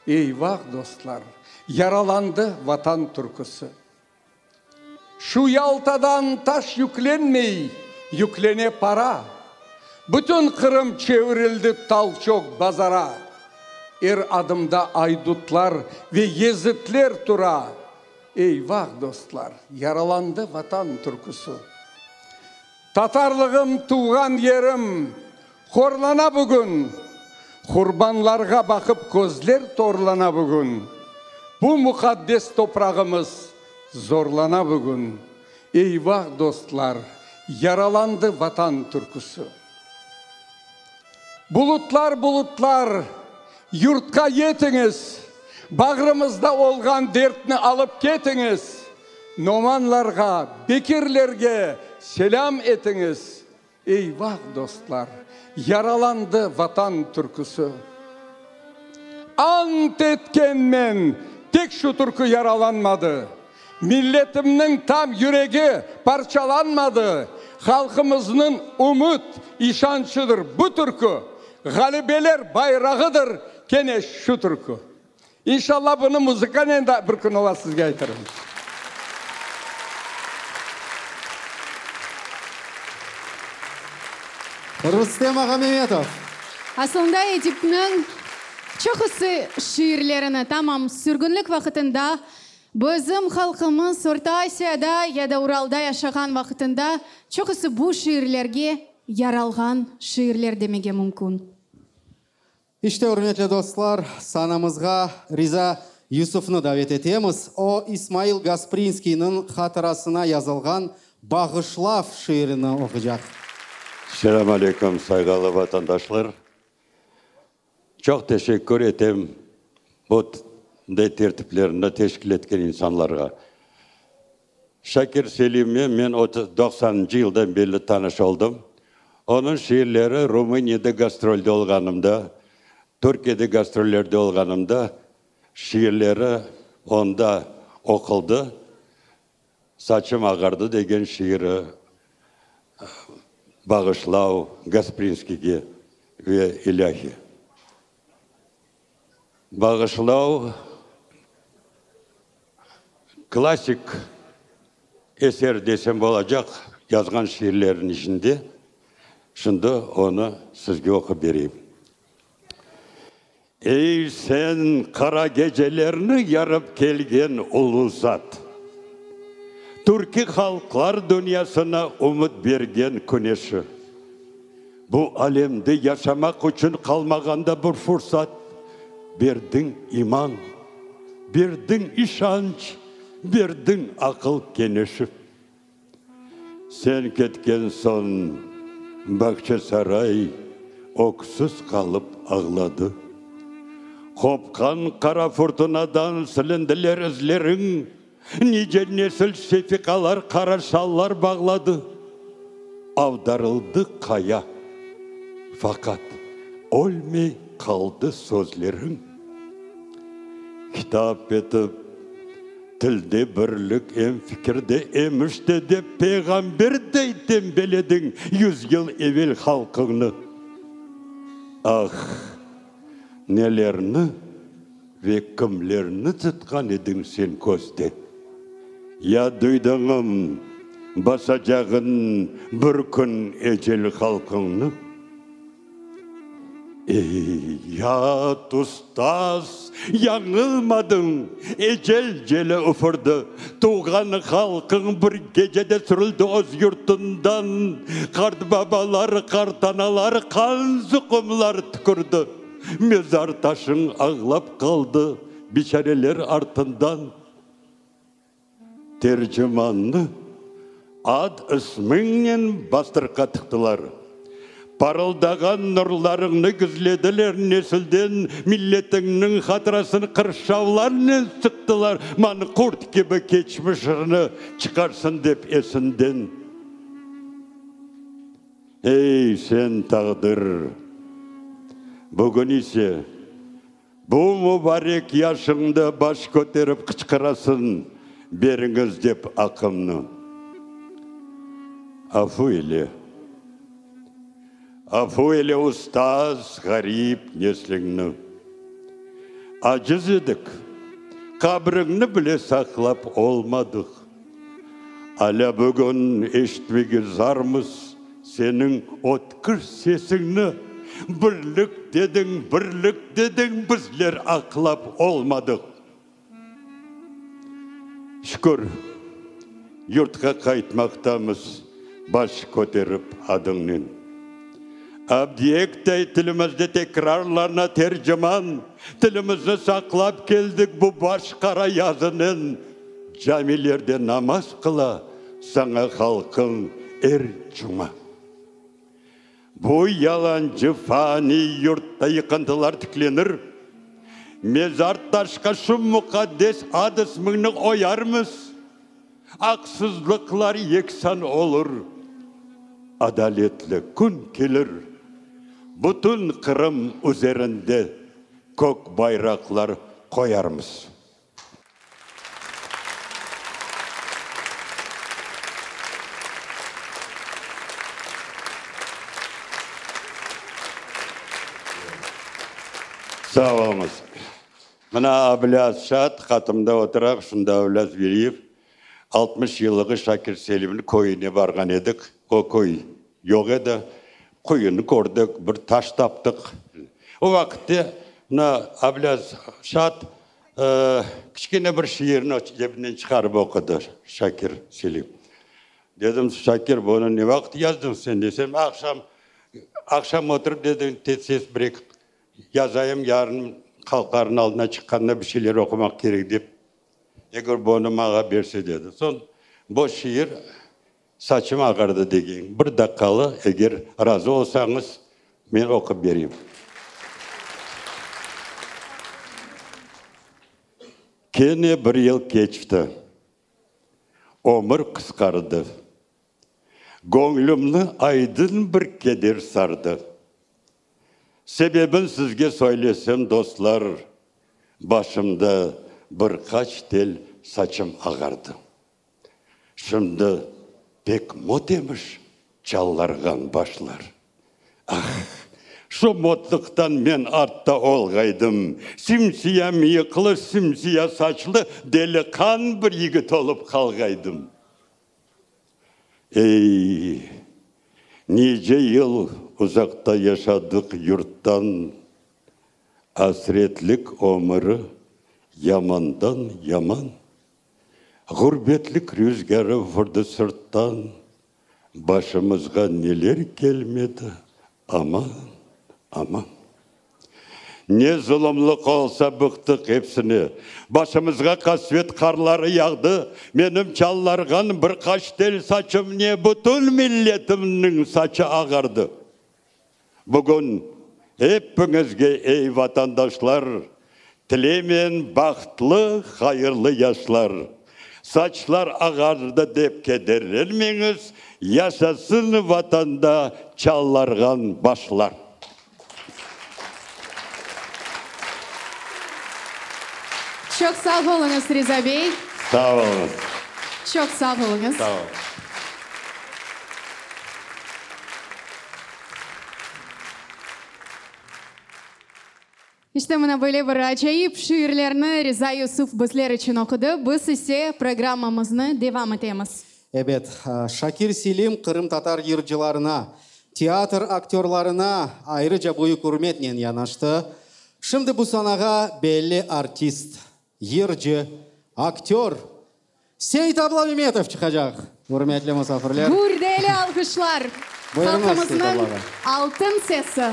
Eyvah, dostlar, yaralandı Vatan türküsi. Şu Yaltadan taş yüklenmey, yüklene para. Bütün Qırım çevirildi talçok bazara. Er adımda aydutlar ve yezitler tura. Eyvah, dostlar, yaralandı Vatan türküsi. Tatarlığım, tuvğan yerim, horlana bugün. Qurbanlarğa baqıp közler torlana bugün. Bu muqaddes toprağımız zorlana bugün. Eyvah, dostlar, yaralandı Vatan türküsi. Bulutlar, bulutlar, yurtqa yetiñiz, Bağrımızda olğan dertni alıp ketiñiz. Nomanlarğa, Bekirlerge selâm etiñiz. Eyvah, dostlar, yaralandı Vatan türküsi. Ant etkenmen, tek şu türkü yaralanmadı. Milletimniñ tam yüregi parçalanmadı. Halqımıznıñ ümüt, işançıdır bu türkü. Ğalebeler bayrağıdır kene şu türkü. İnşallah bunı muzıkanen da bir kün ola sizge aytırım. Rustem Ağamemetov. Aslında edipniñ çoqusı şiirlerini tamam sürgünlik vaqıtında, bizim halqımız Orta Asiyada ya da Uralda yaşağan vaqıtında çoqusı bu şiirlerge yaralğan şiirler demege mümkün. İşte, ürmetli dostlar, sanamızğa Riza Yusufnı davet etemiz. O, İsmail Gasprinskiyniñ hatırasına yazılğan Bağışlav şiirini oqucaq. Selâm aleyküm, sayğılı vatandaşlar! Çoq teşekkür etem bu nday tertiplerni teşkil etken insanlarğa. Şakir Selimnen men doqsanıncı yıldan berli tanış oldım. Onıñ şiirleri Rumıniyada gastrolde olğanımda, Türkiyede gastrollerde olğanımda şiirleri onda oquldı. Saçım ağardı degen şiiri bağışlav Gasprinskiyge ve ilâhi. Bağışlav klassik eser desem olacaq yazğan şiirleriniñ içinde. Şimdi onı sizge oqup bereyim. Ey sen, qara gecelerni yarıp kelgen ulu zat! Türkiy halqlar dünyasına ümüt bergen küneşi! Bu alemde yaşamaq içün qalmağan da bir fursat, berdiñ iman, berdiñ işanç, berdiñ aqıl keneşi. Sen ketken soñ Bağçasaray öksüz qalıp ağladı. Qopqan qara furtunadan silindiler izleriñ, Nice nesil şefiqalar qara şallar bağladı. Avdarıldı qaya, faqat ölmey qaldı sözleriñ. Hitap etip, tilde birlik em fikirde em işte dep peyğamberdey tenbelediñ yüz yıl evel halqıñnı. Ah, nelerni ve kimlerni tutqan ediñ sen közde? Ya duydıñım basacağın bir kün ecel halqıñnı? Ey, yat ustaz, yañılmadıñ, ecel celi üfürdi, tuvğan halqıñ bir gecede sürüldi öz yurtundan, qartbabalar, qartanalar qan zuqumlar tükürdi, mezar taşıñ ağlap qaldı biçareler artından. Tercimannı ad-ismiñnen bastırqqa tıqtılar. Parıldağan nurlarıñnı gizlediler nesilden, milletiñniñ hatırasını qırşavlarnen sıqtılar, manqurt kibi keçmişini çıqarsın dep esinden. Ey, sen taqdir! Bugün ise Bu mubarek yaşıñda baş köterip qıçqırasıñ, beriñiz dep aqımnı. Afu eyle. Afu eyle, ustaz, ğarip nesliñni. Aciz edik, qabriñni bile saqlap olmadıq. Alâ bugün eşitmege zarmız seniñ ötkür sesiñni, Birlik dediñ, birlik dediñ, bizler aqlap olmadıq. Şükür, yurtqa qaytmaqtamız baş köterip adıñnen. Abdiyekday tilimizde tekrarlana Terciman, Tilimizni saqlap keldik bu baş qara yazınen, Camilerde namaz qıla saña halqıñ er cuma. Bu yalancı faniy yurtta yıqıntılar tiklenir, Mezar taşqa şu muqaddes ad-ismiñni oyarmız, Aqsızlıqlar yeksan olur, adaletli kün kelir, Bütün Qırım üzerinde kök bayraqlar qoyarmız. Sağ oluñız. Mına Ablâz Şat qatımda otura, şunda Ablâz Veliyev. 60 yıllığı Şakir Selimniñ köyüne barğan edik. O köy yoq edi. Quyunı kördik, bir taş taptıq. O vaqıtte mına Ablâz Şat kiçkene bir şiirni cebinden çıqarıp oqudı Şakir Selim. Dedim, Şakir, bunı ne vaqıt yazdıñ sen desem, aqşam, aqşam oturıp, dedi, tez-tez bir-eki yazayım, yarın halqlarnıñ aldına çıqqanda bir şeyler oqumaq kerek dep, eger bunı maña berse, dedi. Soñ bu şiir Saçım ağardı degen bir daqqalı, eger razı olsañız, men oqup bereyim. Kene bir yıl keçti. Ömür qısqardı. Göñlümni aydın bir keder sardı. Sebebin sizge söylesem, dostlar, başımda bir qaç tel saçım ağardı. Şimdi pek mot emiş çallarğan başlar. Ah, şu motluqtan men artta olğaydım, simsiya mıyıqlı, simsiya saçlı deliqan bir yigit olıp qalğaydım. Ey, nice yıl uzaqta yaşadıq yurttan, asretlik ömüri yamandan yaman. Ğurbetlik rüzgârı vurdı sırttan, Başımızğa neler kelmedi, aman, aman. Ne zulumlıq olsa bıqtıq hepsini, Başımızğa qasvet qarları yağdı, Menim çallarğan bir qaç tel saçım ne Bütün milletimniñ saçı ağardı. Bugün epiñizge, ey vatandaşlar, Tileymen bahtlı, hayırlı yaşlar. Saçlar ağardı dep kederlenmeñiz, Yaşasın Vatanda çallarğan başlar! Çoq sağ oluñız, Riza bey. Sağ oluñız. Çoq sağ oluñız. Sağ oluñız. İşte mına böyle bir acayip şiirlerni Riza Yusuf bizler içün oqudı, biz ise programmamıznı devam etemiz. Ebet, Şakir Selim qırımtatar yırcılarına, teatr aktörlarına ayrıca büyük ürmetnen yanaştı. Şimdi bu sanağa belli artist, yırcı, aktör Seytabla Memetov çıqacaq. Ürmetli musafirler. Gürdeli alqışlar Buyurıñız, halqımıznıñ Seytabla ağa. altın sesi.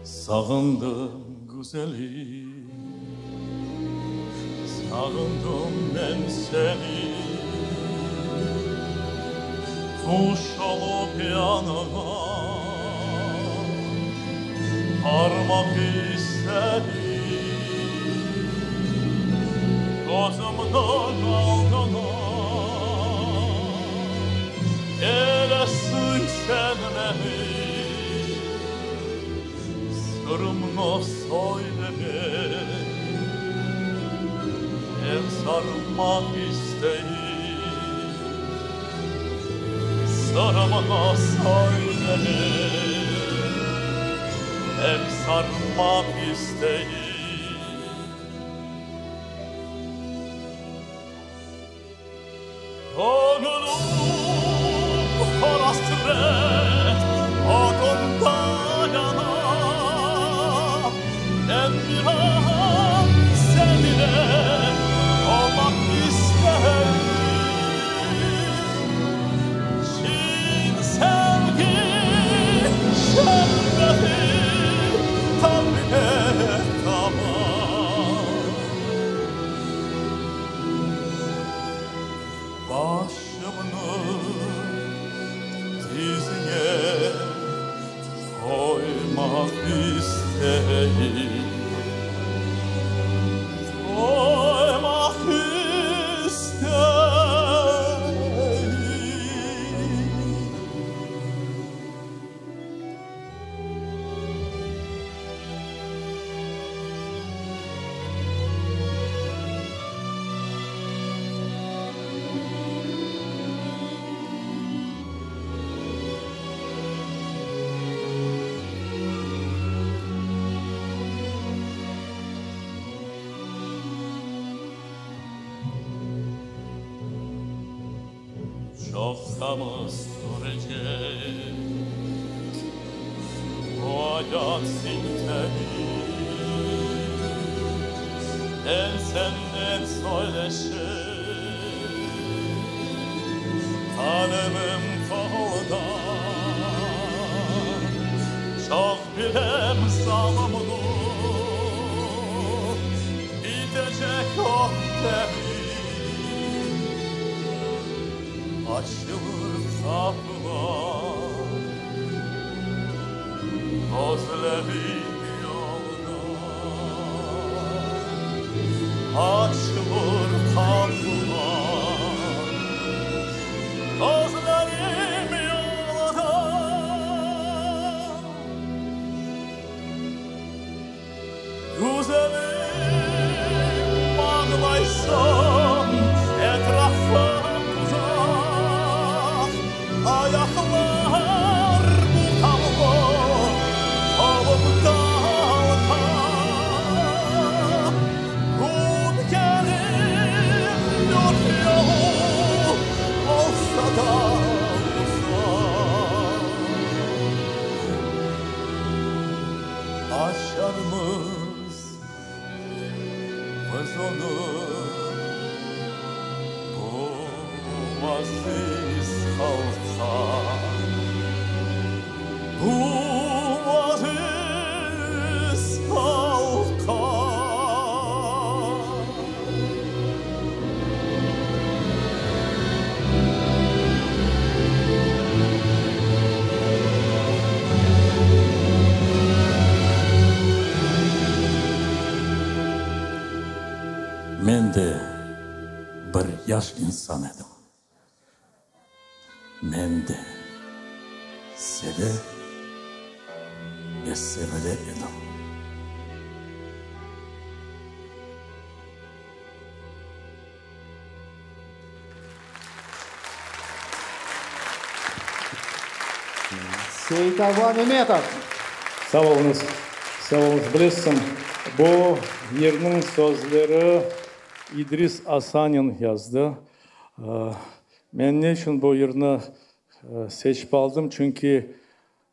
Sağındım, güzelim, sağındım men seni, Quş olıp yanıña barmaq istedim. Közümniñ aldına kelesiñ sen menim, Sırımnı söylemek, ben sarılmaq isteyim. Sırımnı söylemey, Em sarmaq isteyim. Göñlüm hasret odunda yana, Men bir an seninle olmaq isteyim. Çin sevgi şerbeti qalbime tama. Başımnı tiziñe qoymaq isteyim, Qoymaq isteyim. Çoqtamı sürecek bu ayat sintemi, Ben senden söyleşip kalemim qolda, Çoq bilem zalımlıq bitecek o demir. Açılır qapılar, közlerim yolda. Açılır qapılar, közlerim yolda. Güzelim, ağlaysıñ, etrafım tuzaq, Ayaqlar butavlı, qolumda alqa. Kün kelir, yurt yolu olsa da uzaq. Aşarmız biz onı, bu aziz halqqa, Bu aziz halqqa. Men de bir yaş insan edim. Men de seve ve sevile edim. Seytabla Memetov. Sağ oluñız, sağ oluñız. Bilesiñ, bu yırnıñ sözleri İdris Asanin yazdı. Men ne içün bu yırnı seçip aldım? Çünki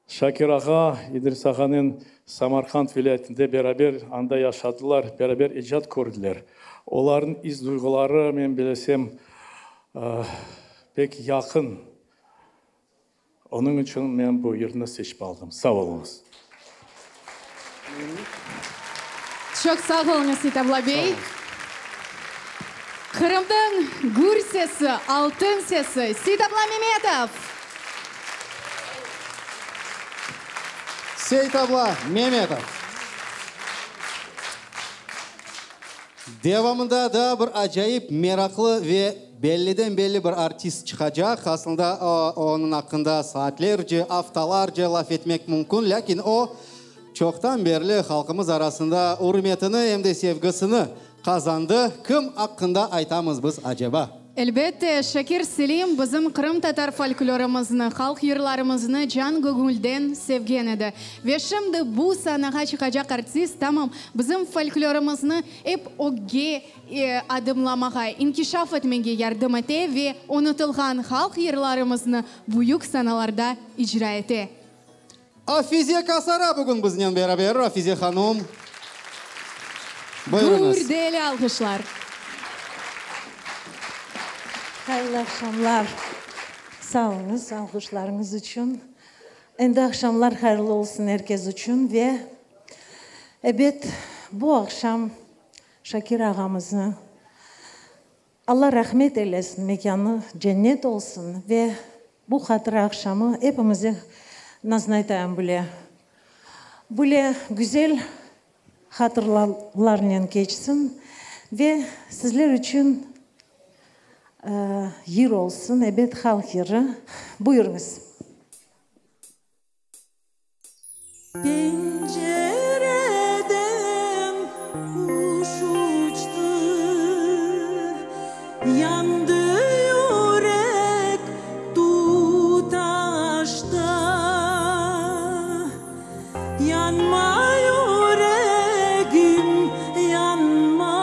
Şakir ağa İdris ağanen Samarqand vilâyetinde beraber anda yaşadılar, beraber icat kördiler. Olarnıñ is-duyğuları, men bilesem, pek yaqın. Onıñ içün men bu yırnı seçip aldım. Sağ oluñız. Çoq sağ oluñız, Seytabla bey. Qırımnıñ gür sesi, altın sesi, Seytabla Memetov! Seytabla Memetov. Devamında daa bir acayip, meraqlı ve belliden-belli bir artist çıqacaq. Aslında, onıñ aqqında saatlerce, aftalarca laf etmek mümkün, lâkin o, çoqtan berli halqımız arasında ürmetini em de sevgisini qazandı. Kim aqqında aytamız biz, aceba? Elbette, Şakir Selim bizim qırımtatar folklorımıznı, halq yırlarımıznı can-göñülden sevgen edi. Ve şimdi bu sanağa çıqacaq artist tamam bizim folklorımıznı ep ögge adımlamağa, inkişaf etmege yardım ete ve unutılğan halq yırlarımıznı büyük sanalarda icra ete. Afize Kasara bugün biznen beraber. Afize hanum, buyurıñız. Gürdeli alğışlar. Hayırlı aqşamlar. Sağ oluñız alğışlarıñız içün. Endi aqşamlar hayırlı olsun er kes içün ve, ebet, bu aqşam Şakir ağamıznı Alla rahmet eylesin, mekânı cennet olsun ve bu hatıra aqşamı epimize, nasıl aytayım, bile, bile güzel hatırlavlarnen keçsin ve sizler içün yır olsun, ebet, halq yırı. Buyurıñız. Pencereden quş uçtı, Yandı yürek tutaştı. Yanma, yüregim, yanma,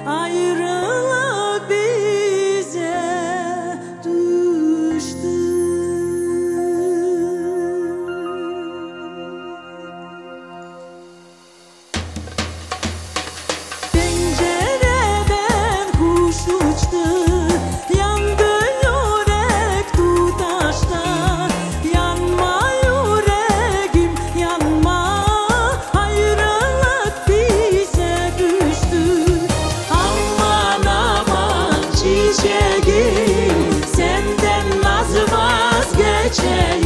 Ayrılıq bize tüşti. Pencereden quş uçtı, Yandı yürek tutaştı. Yanma, yüregim, yanma, Ayrılıq bize tüşti. Aman, aman, çiçegim, Senden nasıl vazgeçeyim?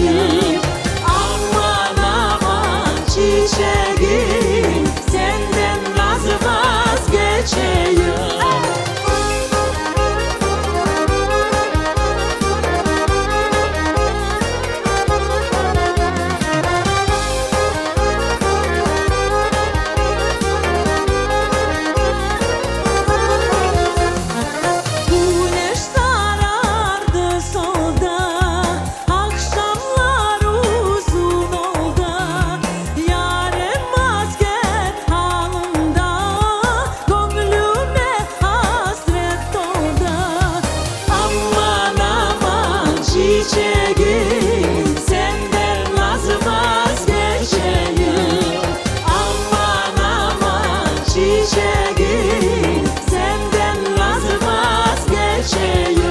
Aman, aman, çiçegim, Senden nasıl vazgeçeyim? Küneş sarardı solda, Aqşamlar uzun oldı. Yarem asket alında, Göñlüme asret toldı. Aman, aman, çiçegim, Senden nasıl vazgeçeyim? Aman, aman, çiçegim, Senden nasıl vazgeçeyim?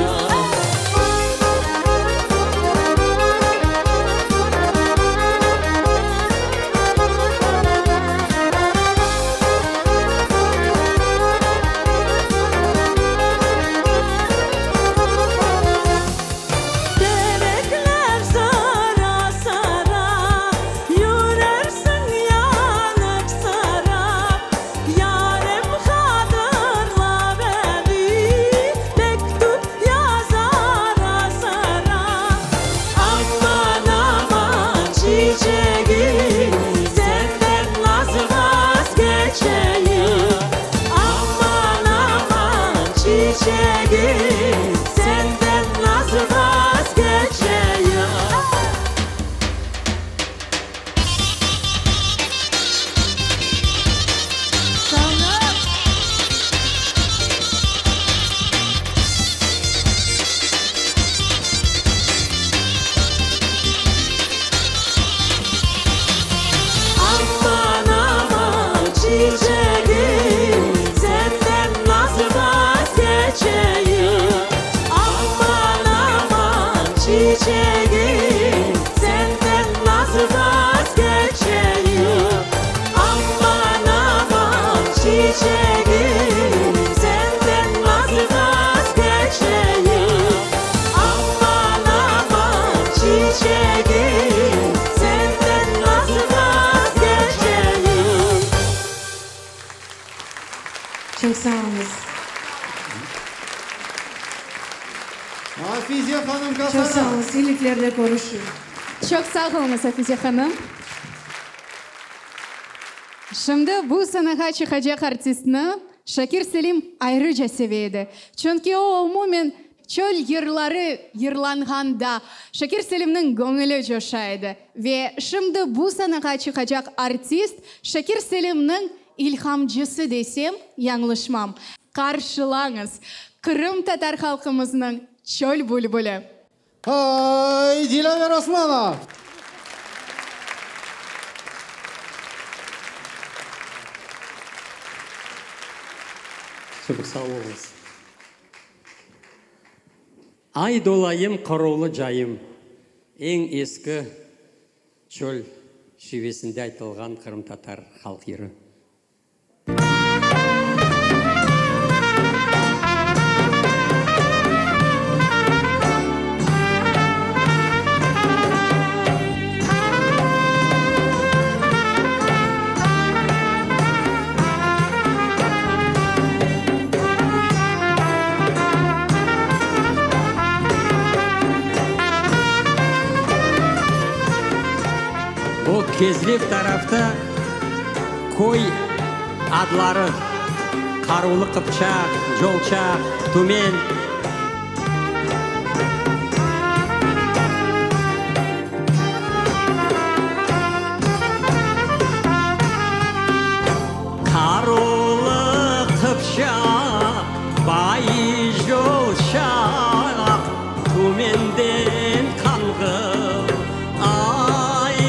Terekler sara-sara, Yürersiñ yanıp sarap. Yarem hatırla beni, Mektüp yaz ara-sıra. Aman, aman, çiçegim, Senden nasıl vazgeçeyim? Aman, aman, çiçegim, Senden nasıl vazgeçeyim? Aman, aman, çiçegim, Senden nasıl vazgeçeyim? Aman, aman, çiçegim, Senden nasıl vazgeçeyim? Aman, aman, çiçegim, Senden nasıl vazgeçeyim? Aman, aman, çiçegim, Senden nasıl vazgeçeyim? Çoq sağ oluñız. Afize hanım Çoq sağ oluñız. İyiliklerde körüşeyik. Çoq sağ oluñız, Afize hanım. Şimdi bu sanağa çıqacaq artistni. Şakir Selim ayrıca seve edi. Çünki o, umumen, çöl yırları yırlanğanda, Şakir Selimniñ göñüli coşa edi. Ve şimdi bu sanağa çıqacaq artist Şakir Selimniñ ilhamcısı desem, yañlışmam. Qarşılañız, qırımtatar halqımıznıñ çöl bülbüli! Ay, Dilâver Osmanov! Çoq sağ oluñız. Ay dolayım qorovlı cayım, eñ eski çöl şivesinde aytılğan qırımtatar halq yırı. O Kezlev tarafta köy adları, Qaruvlı Qıpçaq, Colçaq, Tümen. Qaruvlı Qıpçaq, bay Colçaq, Tümenden qanğıl, ay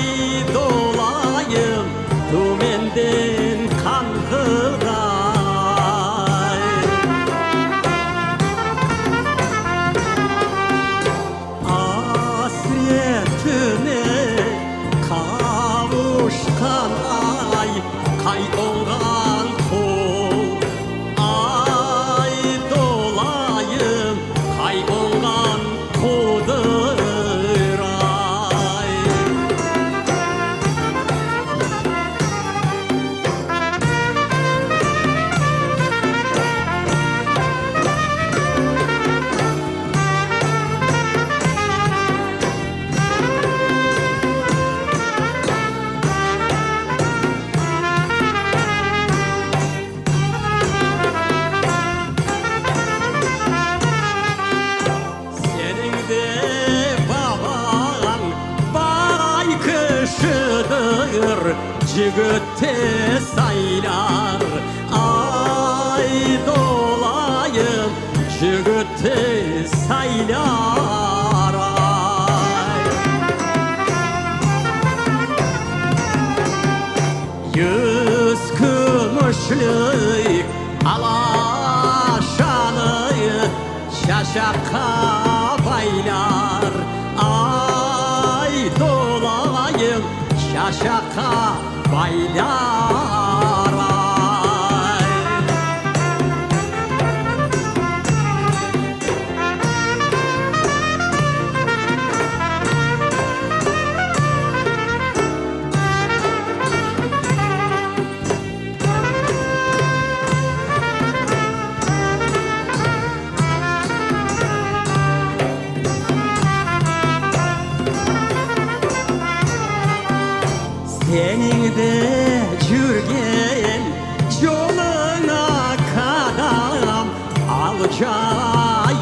dolayım, Tümenden qanğıl, ay. Asretine qavuşqan ay, qay olğan qul, ay dolayım, qay olğan qudır, ay. Seniñ de babañ bay kişidir, cigit te saylar, ay dolayım, cigit te saylar, ay. Yüz kümüşlik alaşanı şaşaqqa baylar, ay dolayım, şaşaqqa baylar, ay. Seniñ de cürgen yoluña kadam alca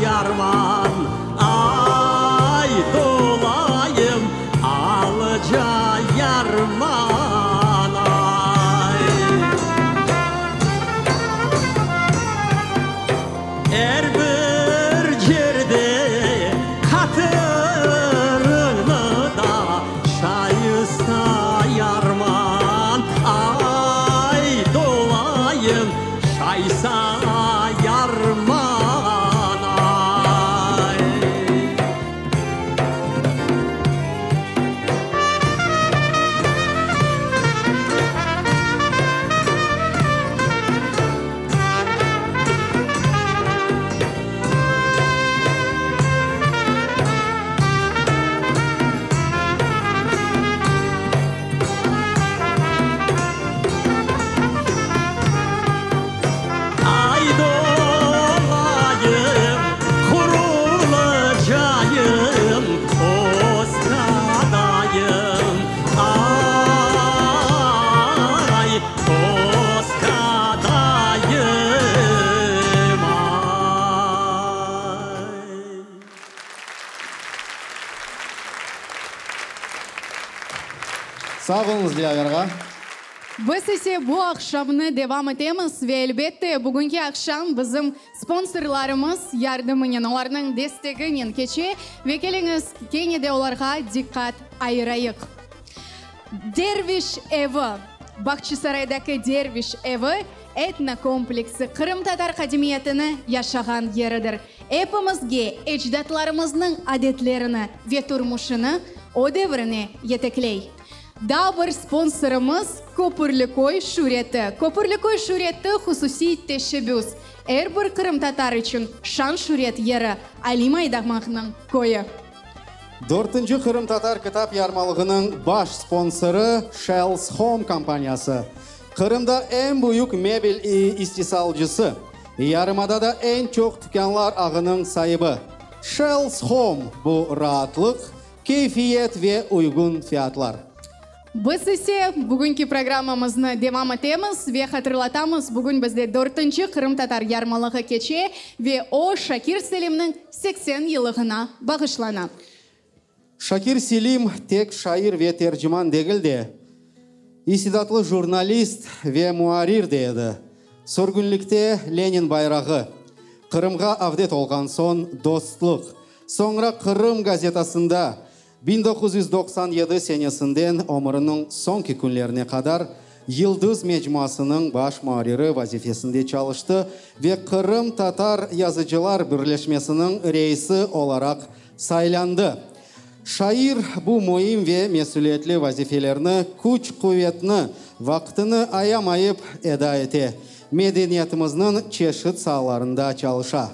yarman, ay dolayım, alca yarman, ay. Er bir yerde Sağ oluñız, Dilâver ağa. Biz ise bu aqşamnı devam etemiz ve elbette bugünki aqşam bizim sponsorlarımız yardımınen, olarnıñ desteginen keçe ve keliñiz kene de olarğa diqqat ayırayıq. Derviş evi, Bağçasaraydaki Derviş evi etnokompleksi qırımtatar qadimiyetini yaşağan yeridir. Epimizge ecdatlarımıznıñ adetlerini ve turmuşını o devrine yetekley. Daa bir sponsorımız, Köpürliköy şüreti. Köpürliköy şüreti hususiy teşebbüs. Er bir qırımtatar içün şan-şüret yeri, Alim Aydamaqnıñ köyü. Dörtünci Qırımtatar kitap yarmalığınıñ baş sponsorı, Shells Home kompaniyası. Qırımda eñ büyük mebel istisalcısı, yarımadada eñ çoq tükânlar ağınıñ saibi. Shells Home, bu raatlıq, keyfiyet ve uyğun fiyatlar. Biz ise bugünki programmamıznı devam etemiz ve hatırlatamız, bugün bizde dörtünci Qırımtatar yarmalığı keçe ve o Şakir Selimniñ 80 yıllığına bağışlana. Şakir Selim tek şair ve terciman degil de, istidatlı jurnalist ve muarrir de edi. Sürgünlikte Lenin bayrağı, Qırımğa avdet olğan soñ Dostluq, soñra Qırım gazetasında 1997 senesinden ömrüniñ soñki künlerine qadar Yıldız mecmuasınıñ baş muarriri vazifesinde çalıştı ve Qırımtatar yazıcılar birleşmesiniñ reisi olaraq saylandı. Şair bu müim ve mesülietli vazifelerni küç-quvetni, vaqtını ayamayıp eda ete, medeniyetimizniñ çeşit saalarında çalışa.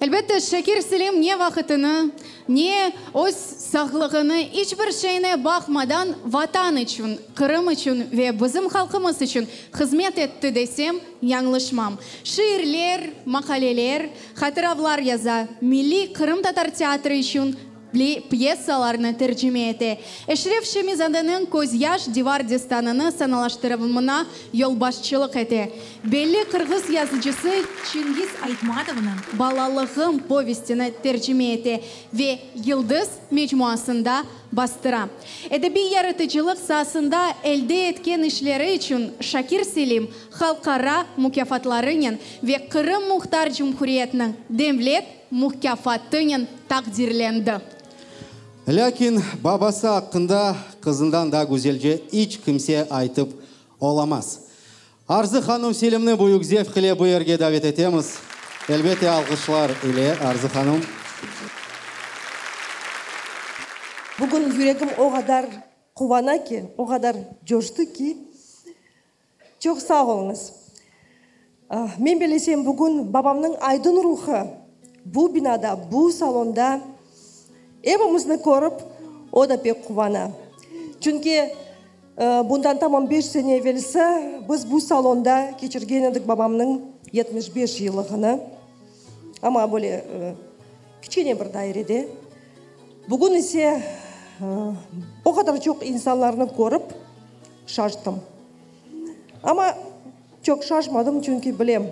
Elbette, Şakir Selim ne vaqıtını, ne öz sağlığını, iç bir şeyine baqmadan Vatan içün, Qırım içün ve bizim halqımız içün hızmet etti desem, yañlışmam. Şiirler, maqaleler, hatıravlar yaza, milliy qırımtatar teatri içün pyesalarnı tercime ete. Eşref Şemizadeniñ Közyaş divar destanını sanalaştıruvına yolbaşçılıq ete. Belli qırğız yazıcısı Çingiz Aytmatovnıñ Balalığım povestini tercime ete ve Yıldız mecmuasında bastıra. Edebiy yaratıcılıq saasında elde etken işleri içün Şakir Selim halqara mukâfatlarınen ve Qırım Muhtar Cumhuriyetiniñ Devlet mukâfatınen taqdirlendi. Lâkin babası aqqında qızından daa güzelce iç kimse aytıp olamaz. Arzı hanım Selimni büyük zevq ile bu yerge davet etemiz. Elbette, alğışlar ile, Arzı hanım. Bugün yüregim o qadar quvana ki, o qadar coştı ki, çoq sağ oluñız. Men bilesem, bugün babamnıñ aydın ruhı bu binada, bu salonda epimizni körip, o da pek quvana. Çünki Bundan tamam beş sene evelsi biz bu salonda keçirgen edik babamnıñ 75 yıllığını, amma böyle kiçkene bir dairede. Bugün ise o qadar çoq insanlarnı körip şaştım. Amma çoq şaşmadım, çünki bilem,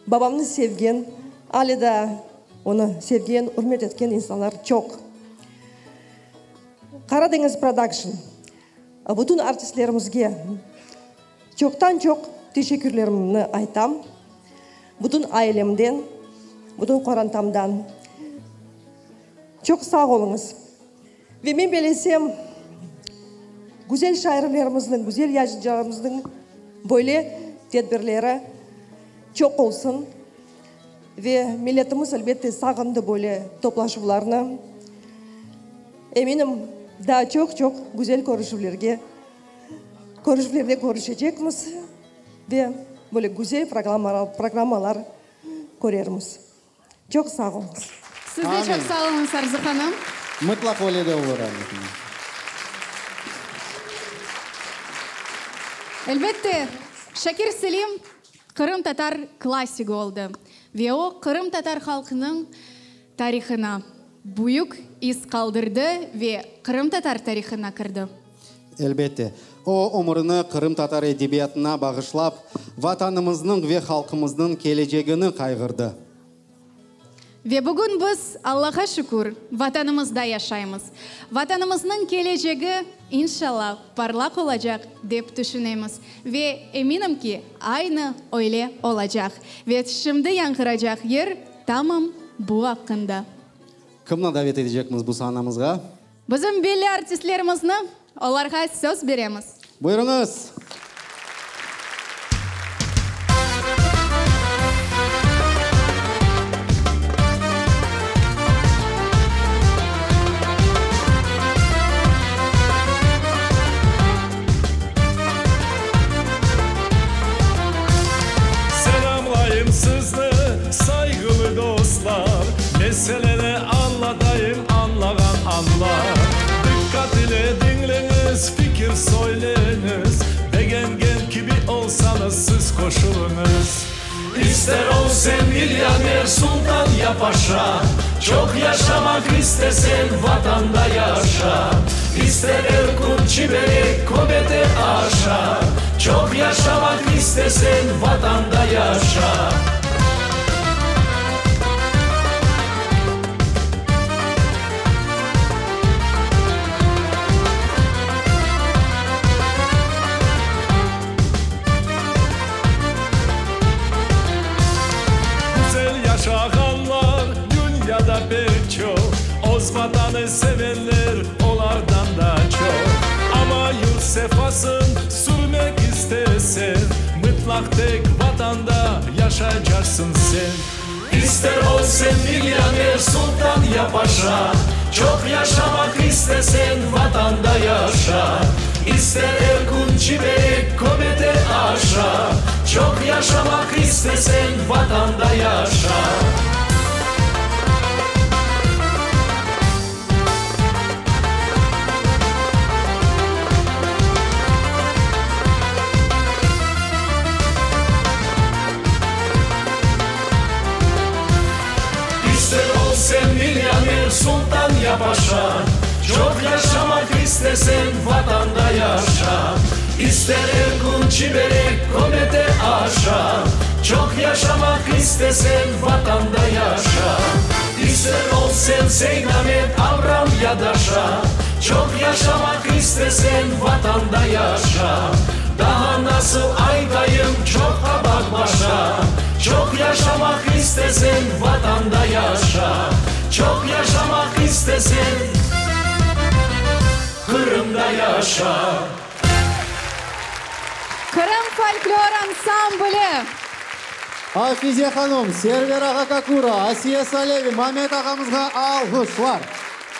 babamnı sevgen, ale daa onı sevgen, ürmet etken insanlar çoq. Qaradeñiz Production bütün artistlerimizge çoqtan-çoq teşekkürlerimni aytam. Bütün ailemden, bütün qorantamdan. Çoq sağ oluñız. Ve men belesem, güzel şairlerimizniñ, güzel yazıcılarımıznıñ böyle tedbirleri çoq olsun. Ve milletimiz, elbette, sağındı böyle toplaşuvlarnı. Eminim, daa çoq-çoq güzel körüşüvlerge, körüşüvlerde körüşecekmiz ve böyle güzel programmalar körermiz. Çoq sağ oluñız. Siz de çoq sağ oluñız, Arzı hanım. Mıtlaq öyle de olur, Arzı. Elbette, Şakir Selim Qırımtatar klassigi oldı ve o, qırımtatar halqınıñ tarihına büyük iz qaldırdı ve qırımtatar tarihına kirdi. Elbette, o, ömürini qırımtatar edebiyatına bağışlap, Vatanımıznıñ ve halqımıznıñ kelecegini qayğırdı. Ve bugün biz, Allaha şükür, Vatanımızda yaşaymız. Vatanımıznıñ kelecegi, inşallah, parlaq olacaq, dep tüşünemiz. Ve eminim ki, aynı öyle olacaq. Ve şimdi yañğıracaq yır tamam bu aqqında. Kimni davet etecekmiz bu sahnamızğa? Bizim belli artistlerimizni, olarğa söz beremiz. Buyurıñız! Selâmlayım sizni, sayğılı dostlar, Meseleni añlatayım, añlağan añlar. Diqqat ile diñleñiz, fikir söyleñiz, Begengen kibi olsañız, siz qoşulıñız. İster ol sen milyoner, sultan ya paşa, Çoq yaşamaq istesen, Vatanda yaşa. İster er kün çiberek, köbete aşa, Çoq yaşamaq istesen, Vatanda yaşa. Güzel yaşağanlar dünyada pek çoq, Öz Vatanı sevenler olardan da çoq. Amma yurt sefasın sürmek istesen, Mıtlaq tek Vatanda yaşaycaqsıñ sen. İster ol sen milyoner, sultan ya paşa, Çoq yaşamaq istesen, Vatanda yaşa. İster er kün çiberek, köbete aşa, Çoq yaşamaq istesen, Vatanda yaşa. İster ol sen milyoner, sultan ya paşa, Çoq yaşamaq istesen, Vatanda yaşa. İster er kün çiberek, köbete aşa, Çoq yaşamaq istesen, Vatanda yaşa. İster ol sen Seydamet, Avram ya Daşa, Çoq yaşamaq istesen, Vatanda yaşa. Daha nasıl aytayım, çoqqa baqmaşa, Çoq yaşamaq istesen, Vatanda yaşa. Çoq yaşamaq istesen, Qırımda yaşa. Qırım folklor ansambli. Afize hanım, Server ağa Kakura, Asiye Salevi, Mamet ağamızğa alğışlar.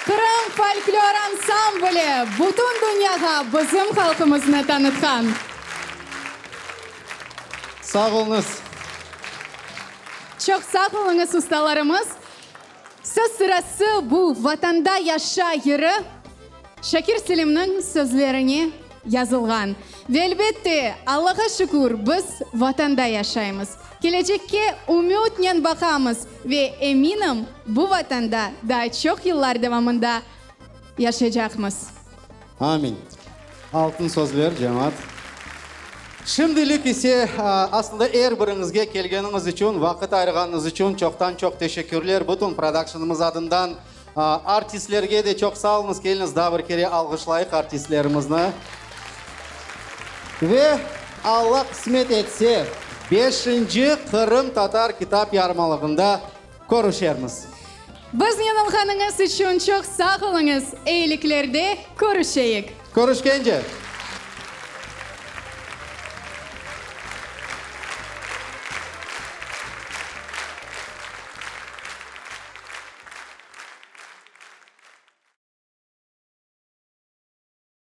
Qırım folklor ansambli bütün dünyağa bizim halqımıznı tanıtqan. Sağ oluñız. Çoq sağ oluñız, ustalarımız. Söz sırası bu Vatanda yaşa yırı Şakir Selimniñ sözlerine yazılğan. Ve elbette, Allağa şükür, biz Vatanda yaşaymız. Kelecekke ümütnen baqamız ve eminim, bu Vatanda daa çoq yıllar devamında yaşaycaqmız. Amin. Altın sözler, cemaat. Şimdilik ise, aslında er biriñizge kelgeniñiz içün, vaqıt ayırğanıñız içün çoqtan-çoq teşekkürler. Bütün prodakşınımız adından artistlerge de çoq sağ oluñız. Keliñiz, daa bir kere alğışlayıq artistlerimizni. Ve Alla qısmet etse, beşinci Qırımtatar kitap yarmalığında körüşermiz. Biznen olğanıñız içün çoq sağ oluñız, eyiliklerde körüşeyik. Körüşkence!